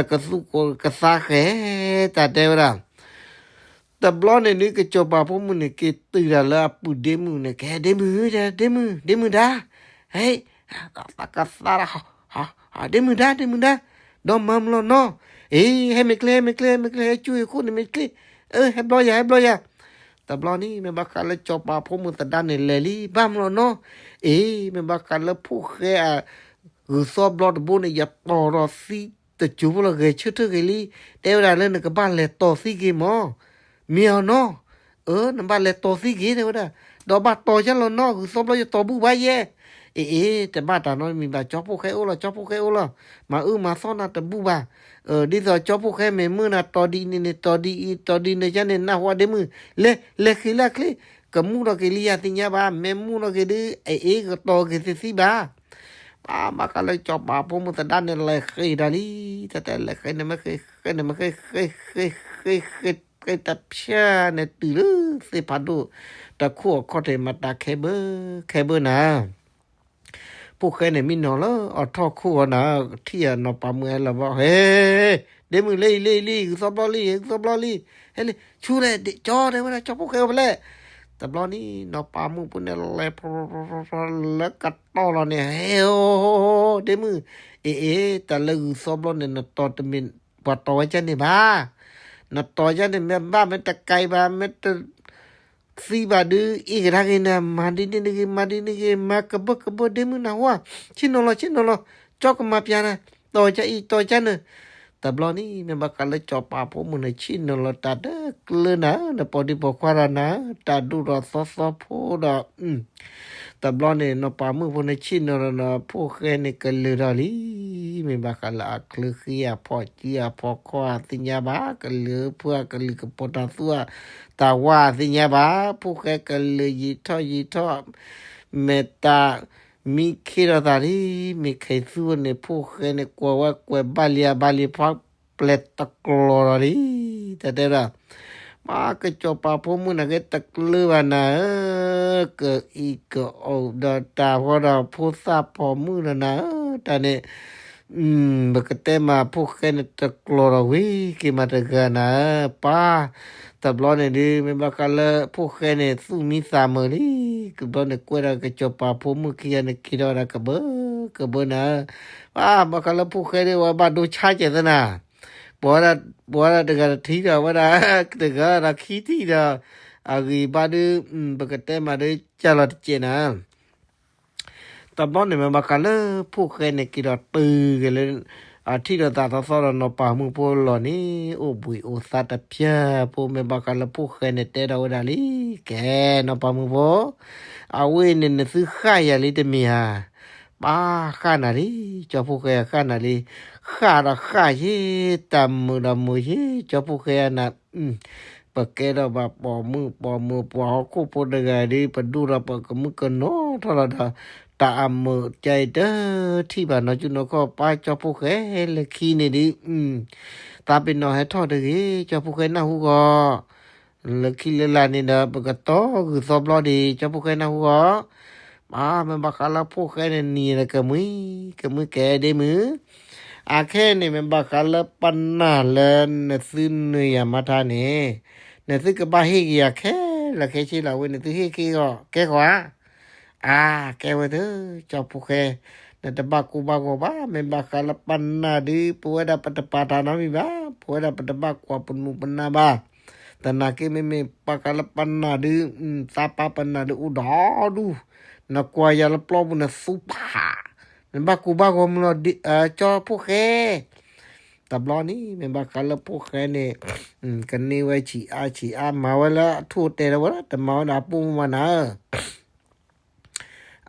ကသူၣ်ကသးဃဲၤ တၢ်တဲဝဲဒၣ် တဘျီန့ၣ်ဒုး ကစီၤပၤဖိမုၣ်န့ၣ် က့ၤတုၤတၢ်လၢအပုၢ်ဒ့မုၣ်န့ၣ် ကဲဒ့မုၣ်, ဒ့မုၣ်, ဒ့မုၣ်ဒါ, ဟဲ, ကသးဒၣ်, ဒ့မုၣ်ဒါ, ဒ့မုၣ်ဒါ, ဒီးမၤမလီၤနီၤ, အ့ ဟဲမ့ၢ်ကျဲ ဟဲမ့ၢ်ကျဲ ဟဲမ့ၢ်ကျဲ ဟဲကၠူအံၤခိၣ်န့ၣ်မ့ၢ်ကျဲ, အၢ ဟဲဘျီယၤ ဟဲဘျီယၤ. တဘျီန့ၣ် မ့ၢ်ဘၣ်ဃးလၢကစီၤပၤဖိမုၣ်သဒါန့ၣ်လဲၤလံ ဘၣ်မလီၤနီၤ, အ့ မ့ၢ်ဘၣ်ဃးလၢဖိၣ်ဃဲအ ဂုၢ်သီဘျီတဘိန့ၣ် ယတီၢ်ဒီးသံတစိၤဖိလီၤ ဂဲၤဆၢထၢၣ်က့ၤလံ, တဲဝဲဒၣ်လၢနကဘၣ်လဲၤတီၢ်သံက့ၤမၢ်, မ့ၢ်အီၤနီၤ, အၢ နဘၣ်လဲၤတီၢ်သံက့ၤ တဲဝဲဒၣ်, ဒီးဘၣ်တီၢ်ယၤလီၤနီၤ ဂုၢ်သီဘျီယတီၢ်ဘူၣ်ဘၣ်ယဲ, အ့ အ့ တဘၣ်တၢ်နီတမံၤဘၣ် ကၠီဖိၣ်ဃဲအိၣ်လီၤ ကၠီဖိၣ်ဃဲအိၣ်လီၤ, မၤအၢမၤသီနၤတဘူၣ်ဘၣ်, ဒ်သိးကၠီဖိၣ်ဃဲမ့ၢ်မုၢ်နၤတီၢ်ဒ်အံၤန့ၣ်န့ၣ် တီၢ်ဒ်အံၤ တီၢ်ဒ်န့ၣ်ယါန့ၣ် နၢ်ဟူဧါဒ့မုၣ်, လဲၤ လဲၤဃ့လၢအချ့, ကမူၣ်ထီၣ်က့ၤလံယၤသ့ၣ်ညါဘၣ် မ့ၢ်မူၣ်ထီၣ်က့ၤဒုး အ့ အ့ ကတီၢ်က့ၤသ့သံဘၣ်. ပှၤဘၣ်ဃးလၢကစီၤပၤဖိမုၣ်သဒါန့ၣ် လဲၤဃ့ဒၣ်လံ, တၢ်တဲလဲၤဃ့န့ၣ်မ့ၢ်ဃ့ ဃ့န့ၣ်မ့ၢ်ဃ့ ဃ့ ဃ့ ဃ့ ဃ့ ဃ့တဖျၢၣ်န့ၣ်တုၤလၢသ့ၣ်ဖးဒိၣ်တခိၣ်အခီၣ်ထံး မၤတၢ်ခဲဘၢ ခဲဘၢနၤ ဖိၣ်ဃဲန့ၣ်မံနီၤလၢအထီၣ်ခိၣ်အီၤနၤ, ထံၣ်အနီၢ်ပၤမုၣ်ဟဲလီၤဘျီ ဟဲ, ဒ့မုၣ်လၢအံၤလၢအံၤလံ ဂုၢ်သီဘျီလံ ဂုၢ်သီဘျီလံ, ဟဲလံ ဆူလဲၣ် ကၠီတဲဝဲဒၣ် ကၠီဖိၣ်ဃဲအိၣ်ဖဲလဲၣ်. တဘျီန့ၣ် နီၢ်ပၤမုၣ်ဖိန့ၣ်လဲၤ လၢကတီၢ်လီၤန့ၣ် ဟဲ ဒ့မုၣ်, အ့ အ့ တၢ်လၢဂုၢ်သီဘျီန့ၣ် နတီၢ်တမ့ၢ်ပှၤတီၢ်ဝဲကၢ်န့ၣ်ဘၣ်, နတီၢ်ကၢ်န့ၣ် မ့ၢ်ဘၣ်မ့ၢ်တကဲဘၣ် မ့ၢ်တ သံဘၣ်ဒုး အ့ၣ်ကဒါက့ၤနၤ မၤဒ်န့ၣ်တဂ့ၤ မၤဒ်န့ၣ်တဂ့ၤ မၤကဘၢကဘၢ ဒ့မုၣ်နၢ်ဟူဧါ, ဆ့ၣ်နီၤလီၤ ဆ့ၣ်နီၤလီၤ ကၠီကမၤပျးနၤ, တီၢ်ကၢ်အံၤ တီၢ်ကၢ်နၤ. တဘျီန့ၣ် မ့ၢ်ဘၣ်ဃးလၢကစီၤပၤဖိမုၣ်န့ၣ် ဆ့ၣ်နီၤလီၤတၢ်တကျၢနၤ, နပိာ်ဒံပိာ်ခွါဒီးနၤ, တၢ်ဒိၣ်ဒီးသီသီဖိဒီး တဘျီန့ၣ် နီၢ်ပၤမုၣ်ဖိန့ၣ် ဆ့ၣ်နီၤလီၤဒီး ဖိၣ်ဃဲန့ၣ်ကလုာ်ထီၣ်လံ. မ့ၢ်ဘၣ်ဃးလၢအချၢဃံအဖီၣ်စုအဖီခိၣ်အသ့ၣ်ညါဘၣ်, ကလုာ်ဖုအကလုာ်ကပိာ်တၢ်သူအတၢ်ဝါအသ့ၣ်ညါဘၣ်, ဖိၣ်ဃဲကလုာ်ယံာ်ထီၣ်ယံာ်ထီၣ်, မ့ၢ်တၢ်မံခ့ထီၣ်သးလံ, မ့ၢ်ခဲသူန့ၣ် ဖိၣ်ဃဲန့ၣ် ကွၢ်ဝဲကွဲးဘၣ်လံအဘၣ်လံဖီ ပျဲၢ်တကျီၤလီၤလံ, တၢ်တဲဒၣ် မ့ၢ်ကစီၤပၤဖိမုၣ်နာ်က့တကျၢဘၣ်နၤဧၢ, ကအံးကအိၣ်ဒီးတၢ်ဃီဒီးဖိသၣ်ပိာ်မုၣ်ဒီးနၤဧၢ, တၢ်န့ၣ် ပကတဲမးဖိၣ်ဃဲန့ၣ်တကျီၤဒီးဝံၤက့ၤမးတဂၤနၤဧၢ, ပၢ်, တဘျီန့ၣ်ဒုး မ့ၢ်ဘၣ်ဃးလၢဖိၣ်ဃဲန့ၣ် သူၣ်မံသးမုာ်လံ, ကဘျီန့ၣ်ကွဲးဒီးကစီၤပၤဖိမုၣ်ခံဂၤန့ၣ်က့ၤထီၣ်ဝဲဒၣ်ကဘၢ ကဘၢနၤဧၢ, ပၢ်, ဘၣ်ဃးလၢဖိၣ်ဃဲဒုး ဝဲဘၣ်ဒိဆါကဲးသနာ် ပဝဲဒၣ် ပဝဲဒၣ်တဂၤတထံၣ်ဒီး ဝဲဒၣ်တဂၤဒီးခံထံၣ်ဒီး အဂံၢ်ဘါဒုး ပကတဲမးဒုး ကၢ်လီၤတစဲးနၤ. တဘျီန့ၣ်မ့ၢ်ဘၣ်ဃးလၢဖိၣ်ဃဲန့ၣ်က့ၤဒီးတုၤက့ၤလၢ အထံၣ်လိာ်သးသီသီဒီးနီၢ်ပၤမုၣ်ဖိလီၤန့ၣ် အိၣ်ဘှံးအိၣ်သါတဖျၢၣ်ဖိ မ့ၢ်ဘၣ်ဃးလၢဖိၣ်ဃဲန့ၣ်တဲဒီးဝဲဒၣ်လံ, ကဲ နီၢ်ပၤမုၣ်ဖိ, အဝဲအံၤန့ၣ် နသုဃၣ်ယၤလံတမ့ၢ်ဧါ, ပၢ်ဃၣ်နၤလံ, ကၠီဖိၣ်ဃဲဃၣ်နၤလံ, ဃၣ်ဒီးဃၣ်ယ့ၢ် တၢ်မုာ်ဒီးမုာ်ယ့ၢ် ကၠီဖိၣ်ဃဲနၤ ပကဲထီၣ်ဘၣ်ပိာ်မုၣ်ပိာ်မုၣ် ပှၤဟီၣ်ခိၣ်ဖိတဂၤဒီး ပဒိၣ်ထီၣ်ပကမုၣ်ကနီၤထီၣ်လီၤဒီး တၢ်အမုာ်ကဲအံၤတထံၣ်ဘၣ်နီၢ်ကၠူၢ်နီၢ်ခီၣ် ပၢ်ကၠီဖိၣ်ဃဲလၢခံန့ၣ်ဒုး သးပ့ၤနီၣ်ဟဲထီၣ်တဂ့ၤ ကၠီဖိၣ်ဃဲနၢ်ဟူဂီၢ်, လၢခံလၢလာ်န့ၣ်ဒီး ပကတီၢ်ဂုၢ်သီဘျီဒံး ကၠီဖိၣ်ဃဲနၢ်ဟူဂီၢ်, ပၢ်မ့ၢ်ဘၣ်ဃးလၢဖိၣ်ဃဲန့ၣ် နံၤဒီးကမှံ, ကမှံကဲဒ့မုၢ် အခဲအံၤန့ၣ် မ့ၢ်ဘၣ်ဃးလၢပနၢ်လၢနသုနုာ်ယၤမၤထါန့ၣ်, နသုကဘၣ်ဟ့ၣ်က့ၤယၤခဲလၢာ်ခဲဆ့လီၤ အဝဲန့ၣ်သုဟ့ၣ်က့ၤအီၤ ကဲဃီဧါ, အါ ကဲဝဲသု, ကၠီဖိၣ်ဃဲ, နတဘၣ်ကိၢ်ဘၣ်ဂီၤဘၣ် မ့ၢ်ဘၣ်ဃးလၢပနၢ်ဒုး ပဝဲဒၣ်ပတပာ်တၢ်နီတမံၤဘၣ်, ပဝဲဒၣ်ပတဘၣ်ကွၢ်ပနူာ်ပနၢ်ဘၣ်, သနာ်က့မ့မ့ၢ်ဘၣ်ဃးလၢပနၢ်ဒုး သးပၢ်ပနၢ်ဒုးအိၣ်ဒီဒူၣ်, နကွၢ်ယၤလၢပျီပူၤန့ၣ်သူဖး, နဘၣ်ကိၢ်ဘၣ်ဂီၤမုၢ်လီၤ ကၠီဖိၣ်ဃဲ တဘျီန့ၣ် မ့ၢ်ဘၣ်ဃးလၢဖိၣ်ဃဲန့ၣ် ကန့ၢ်ဝဲဆံးအါဆံးအါ မၤဝဲလၢအထူၣ်တဲလၢဝဲ တမၤဝဲဒၣ်အပိၢ်မးနၤဧၢ,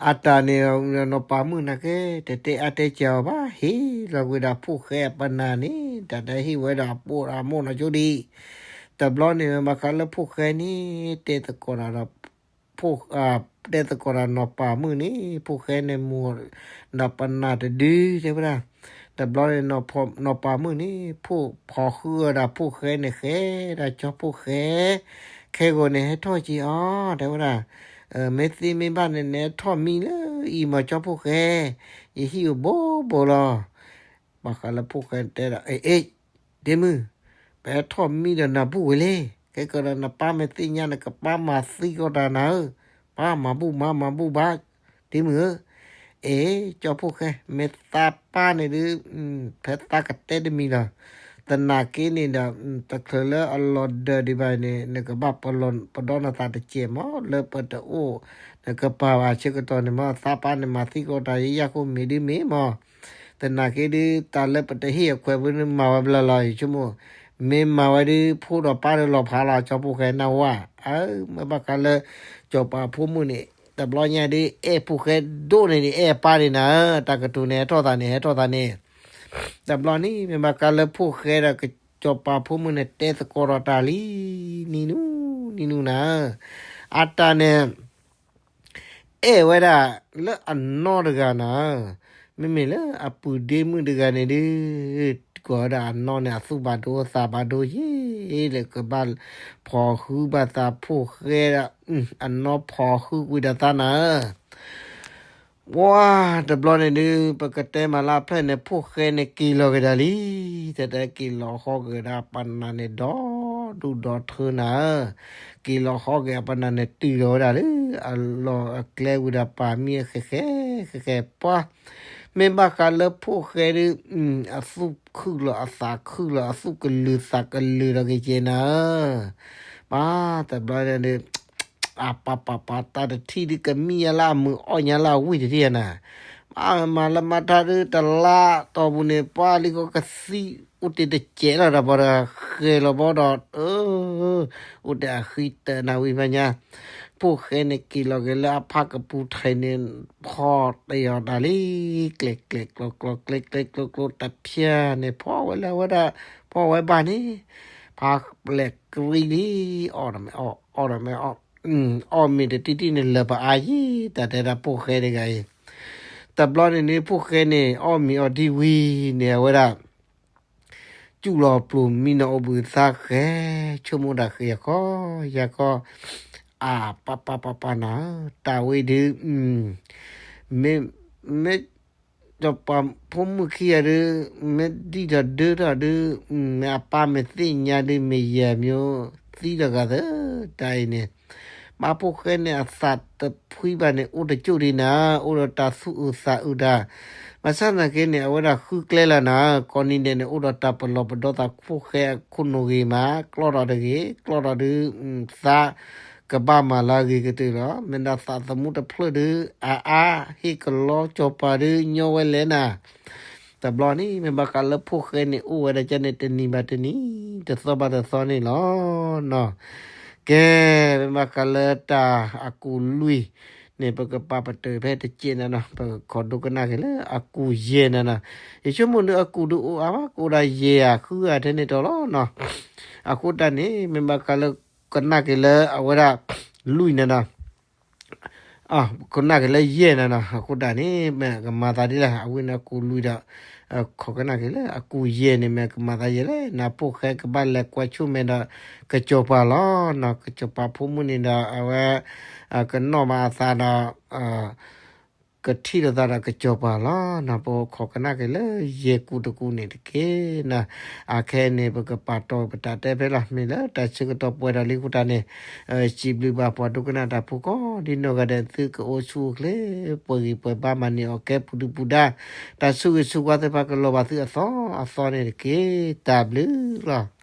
အတၢ်န့ၣ် နီၢ်ပၤမုၣ်နာ်က့ တတဲအါတဲစှၤအီၤဘၣ် ဟ့ၣ်လီၤကွံာ်ဒၣ်ဖိၣ်ဃဲအပနၢ်န့ၣ် တၢ်တဟ့ၣ်ဝဲဒၣ်အပိၢ်အမိၢ်နီၢ်ကၠိဒံး, တဘျီန့ၣ် မ့ၢ်ဘၣ်ဃးလၢဖိၣ်ဃဲန့ၣ် တဲသကိးတၢ်ဒီး ဖိၣ် တဲသကိးတၢ်နီၢ်ပၤမုၣ်န့ၣ် ဖိၣ်ဃဲန့ၣ်မူၤဒီးပနၢ်တဒု တဲဝဲဒၣ်, တဘျီန့ၣ် နီၢ်ပၤမုၣ်န့ၣ် ဖိၣ်ဖီၣ်ဃုအီၤဒၣ်ဖိၣ်ဃဲန့ၣ် ဃဲဒၣ်ကၠီဖိၣ်ဃဲ, ခဲဂီၤန့ၣ် ဟဲထီၣ်က့ၤအီၤ တဲဝဲဒၣ်, မ့ၢ်သ့မ့ၢ်ဘၣ်န့ၣ် နဟဲထီၣ်မံလၢအံၤမး ကၠီဖိၣ်ဃဲ, ယဟံၣ်အိၣ်ဘိဘိလီၤ. ဘၣ်ဃးလၢဖိၣ်ဃဲတဲဒၣ် အ့ အ့ ဒ့မုၢ်, ပဟဲထီၣ်မံဒီးနၤဘူၣ်ဝဲလဲၣ်, ခဲကဒီးနပၢ်မ့ၢ်သ့ၣ်ညါ နကပၢ်မၤသံကွံာ်တၢ်နၤဧၢ, ပၢ်မၤဘူၣ်မၤ မၤဘူၣ်ဘၣ်, ဒ့မုၢ်ဧၢ, အ့ ကၠီဖိၣ်ဃဲ မ့ၢ်သးပၢ်န့ၣ်ဒုး ဖဲသးကတဲတမံၤလီၤ, သနာ်က့န့ၣ်ဒီး တချုးလၢအလီၤဒၢးဒံးဘၣ်န့ၣ် နကဘၣ်ပလီၢ်ပဒီနသးတစဲးမး လၢပတအိၣ် နကပာ်ဘၣ်ဆၢကတီၢ်န့ၣ်မး သးပၢ်န့ၣ်မၤသံကွံာ်တၢ်ယဲယၢ်ခိၣ်မ့ၢ်ဒုးမ့ၢ်မး သနာ်က့ဒုး တၢ်လၢပတဟ့ၣ်အခွဲးပူၤန့ၣ် မၤဝဲဘျီလီၤ ယဆိကမိၣ်, မ့ၢ်မၤဝဲဒုး ဖိဒီးပၢ်ဒီးလီၤဖးလီၤ ကၠီဖိၣ်ဃဲနၢ်ဟူဧါ, အၢ မ့ၢ်ဘၣ်ဃးလၢ စီၤပၤဖိမုၣ်န့ၣ် တဘျီညါဒုး အဲၣ်ဖိၣ်ဃဲဒိၣ်န့ၣ်ဒုး အဲၣ်ပၢ်ဒံးနၤဧၢ, တၢ်ကတိၤန့ၣ် ဟဲထီၣ်သးန့ၣ် ဟဲထီၣ်သးန့ၣ်, တဘျီန့ၣ် မ့ၢ်ဘၣ်ဃးလၢဖိၣ်ဃဲဒီး စီၤပၤဖိမုၣ်န့ၣ် တဲသကိးဒီးတၢ်လံ နံၤနူ နံၤနူနၤဧၢ, အတၢ်န့ၣ် အဲၣ်ဝဲဒၣ်လၢအနီၢ်တဂၤနၤဧၢ, မ့မ့ၢ်လၢအပုၢ်ဒ့မုၣ်တဂၤန့ၣ်ဒုး ကွၢ်ဝဲဒၣ်အနီၢ်န့ၣ် အသူၣ်ဘၣ်ဒိသးဘၣ်ဒိယ့ၢ် လၢကဘၣ်ဖီၣ်ဃုဘၣ်သးဖိၣ်ဃဲဒီး အနီၢ်ဖီၣ်ဃုကွံာ်ဒီးသးနၤဧၢ ဝါ တဘျီန့ၣ်ဒုး ပကတဲမးလၢအဖျၢၣ်န့ၣ် ဖိၣ်ဃဲန့ၣ်က့ၤလီၤက့ၤဒၣ်လံ, တဲတဲက့ၤလီၤဃီက့ၤဒၣ်ပနၢ်န့ၣ် ဒီဒူၣ်ဒီထၢနၤဧၢ, က့ၤလီၤဃီက့ၤအပနၢ်န့ၣ် တုၤလီၤဝဲဒၣ်လၢ အလီၢ်အကျဲဝံၤဒီးပာ်မံအဃဲဃဲ ဃဲဃဲပှၤ, မ့ၢ်ဘၣ်ဃးလၢဖိၣ်ဃဲဒုး အသူၣ်ခုၣ်လီၤအသးခုၣ်လီၤ အသူၣ်ကလုၢ်သးကလုၢ်ဒီးက့ၤကဲနၤဧၢ, ပၢ်တဘျီန့ၣ်ဒုး အပၢ်ပၢ်ပၢ် တၢ်တထံၣ်ဒုးကမံယါလၢအမုာ်အီၣ်ညါလၢအဝံၣ်တထံၣ်နၤ, မၤလၢမၤထါဒုး တလါတီၢ်ပူၤန့ၣ် ပှၤလံကီကသံ အိၣ်တ့ၢ်တစဲးလီၤဒီး ပှၤတဂၤဃဲၤလီၤဘီဒီး အိၣ်တ့ၢ်အဃံတၢနၤဝံၤမးညါ, ဖိၣ်ဃဲန့ၣ်က့ၤလီၤက့ၤလၢအဖါကပူၤထံးန့ၣ် ဖီၣ်တ့ၢ်အီၤတၢ်လံ, ကျဲးကျဲးကျိးကျိး ကျဲးကျဲးကျိးကျိး တဖျၢၣ်န့ၣ် ဖီၣ်ဝဲလၢအဝဲဒၣ် ဖီၣ်ဝဲဘၣ်န့ၣ် ဖးလဲၤကရံလံ, အီၣ်ဒီးမ့ၢ်အီၣ် အီၣ်ဒီးမ့ၢ်အီၣ် အီၣ်မ့ၢ်တထံၣ်ထံၣ်န့ၣ် လၢပအါယံၤ တၢ်တဲဒၣ်ဖိၣ်ဃဲတဂၤအံၤ, တဘျီန့ၣ်န့ၣ် ဖိၣ်ဃဲန့ၣ် အီၣ်မ့ၤအီထံဝံၤန့ၣ် အဝဲဒၣ် စူၢ်လီၤပျိာ်မံနီၤအိၣ်ဘှံးသါဃဲ ဆိကမိၣ်တၢ်ဃ့ယၤခီ ယၤခီ အပၢ်ပၢ်ပၢ်ပၢ်နၤ တၢ်ဝဲဒုး မ့ၢ် မ့ၢ် စီၤပၤဖိမုၣ်ခံဂၤဒုး မ့ၢ်ဒံၣ်ထီၣ်ဒၢထီၣ်ဒုး မ့ၢ်အပၢ်မ့ၢ်သ့ၣ်ညါဒုး မ့ၢ်ယဲၢ်မၠိသံတဂၤသၢ တၢ်အံၤန့ၣ် ဘၣ်ဖိၣ်ဃဲန့ၣ် အသးတဖှံဘၣ်န့ၣ် အိၣ်တကၠိၣ်ဒံးနၤ အိၣ်ဒီးတၢ်သူၣ်အုးသးအုးတၢ် ဘၣ်ဆၣ်သနာ်က့န့ၣ် အဝဲဒၣ်ဃုကျဲလၢနၤ ကိးနံၤဒဲးန့ၣ် အိၣ်ဒီးတၢ်ပလီၢ်ပဒီသးဖိၣ်ဃဲအခိၣ်နူာ်ဂ့ၤမး ကျီၢ်ထီၣ်တဂ့ၤ ကျီၢ်ထီၣ်ဒုး သး ကဘၣ်မၤလၢအဂ့ၤကတၢၢ်လီၤ. မ့ၢ်ဒၣ်သးသမူတဖျၢၣ်ဒုး အါအါ ဟ့ၣ်ကလီစီၤပၤဒုး ညီဝဲလဲၣ်နၤ တဘျီန့ၣ် မ့ၢ်ဘၣ်ဃးလၢဖိၣ်ဃဲန့ၣ် အိၣ်ဝဲဒၣ်ကန့ၣ် တနံၤဘၣ်တနံၤ တသီဘၣ်တသီန့ၣ်လီၤနီၤ. ကဲ မ့ၢ်ဘၣ်ဃးလၢတၢ်အကူၣ်လွံၢ်န့ၣ် ပကပာ်ပတုာ်ဖဲတစဲးန့ၣ်နီၤ, ပကခိးဒိကနၣ်က့ၤလၢအကူၣ်ယဲၢ်န့ၣ်နီၤ. ယဆိကမိၣ်ဒုးအကူၣ်ဒုးအိၣ်အါဘၣ်, ကအိၣ်ဒၣ်ယဲၢ်ဧါဃုဧါထဲန့ၣ်တီလီၤနီၤ. အဃိတၢ်န့ၣ် မ့ၢ်ဘၣ်ဃးလၢ ကနၣ်က့ၤလၢအဝဲဒၣ် လွံၢ်န့ၣ်နီၤ ကနၣ်က့ၤလၢယဲၢ်န့ၣ်နီၤ. အဃိတၢ်န့ၣ် မ့ၢ်ကမၤသးဒ်လဲၣ်, အဝဲန့ၣ်အကူၣ်လွံၢ်ဒီး ခိးကနၣ်က့ၤလၢအကူၣ်ယဲၢ်န့ၣ် မ့ၢ်ကမၤသးယဲၢ်လဲၣ်. နဖိၣ်ဃဲကဘၣ်လဲၤကွၢ်ဆူၣ်မဲာ်ဒီး ကစီၤပၤလီၤနီၤ. ကစီၤပၤဖိမုၣ်န့ၣ်ဒီး အဝဲ ကနီၣ်ဘၣ်အသးဒီး ကထံၣ်လိာ်သးဒီးကစီၤပၤလီၤနီၤ. ပခိးကနၣ်က့ၤလၢယဲၢ်ကူၣ်တကူၣ်န့ၣ်တက့ၢ်နီၤ. အခဲအံၤန့ၣ် ပကပာ်တီၢ်ပတၢ်တဲဖဲလီၤ. မ့ၢ်လၢတၢ်ဆၢကတီၢ်ပှဲၤဒီးလံအဃိတၢ်န့ၣ် စံးဘျုးဘၣ်ပှၤဒိကနၣ်တၢ်ဖိကိးဒ်နီၢ်ဂၤဒဲး သုကအိၣ်ဆူၣ်အိၣ်ချ့ ပှဲၤဂံၢ်ပှဲၤဘါ မၤန့ၢ်အီၣ်ကဲပူၤဒုၣ်ပူၤဒါ တၢ်ဆူဂ့ၤဆူဝါသ့ၣ်တဖၣ် ကလီၤဘၣ်သုအသီအသီန့ၣ်တက့ၢ်. တၢ်ဘျုးလီၤ.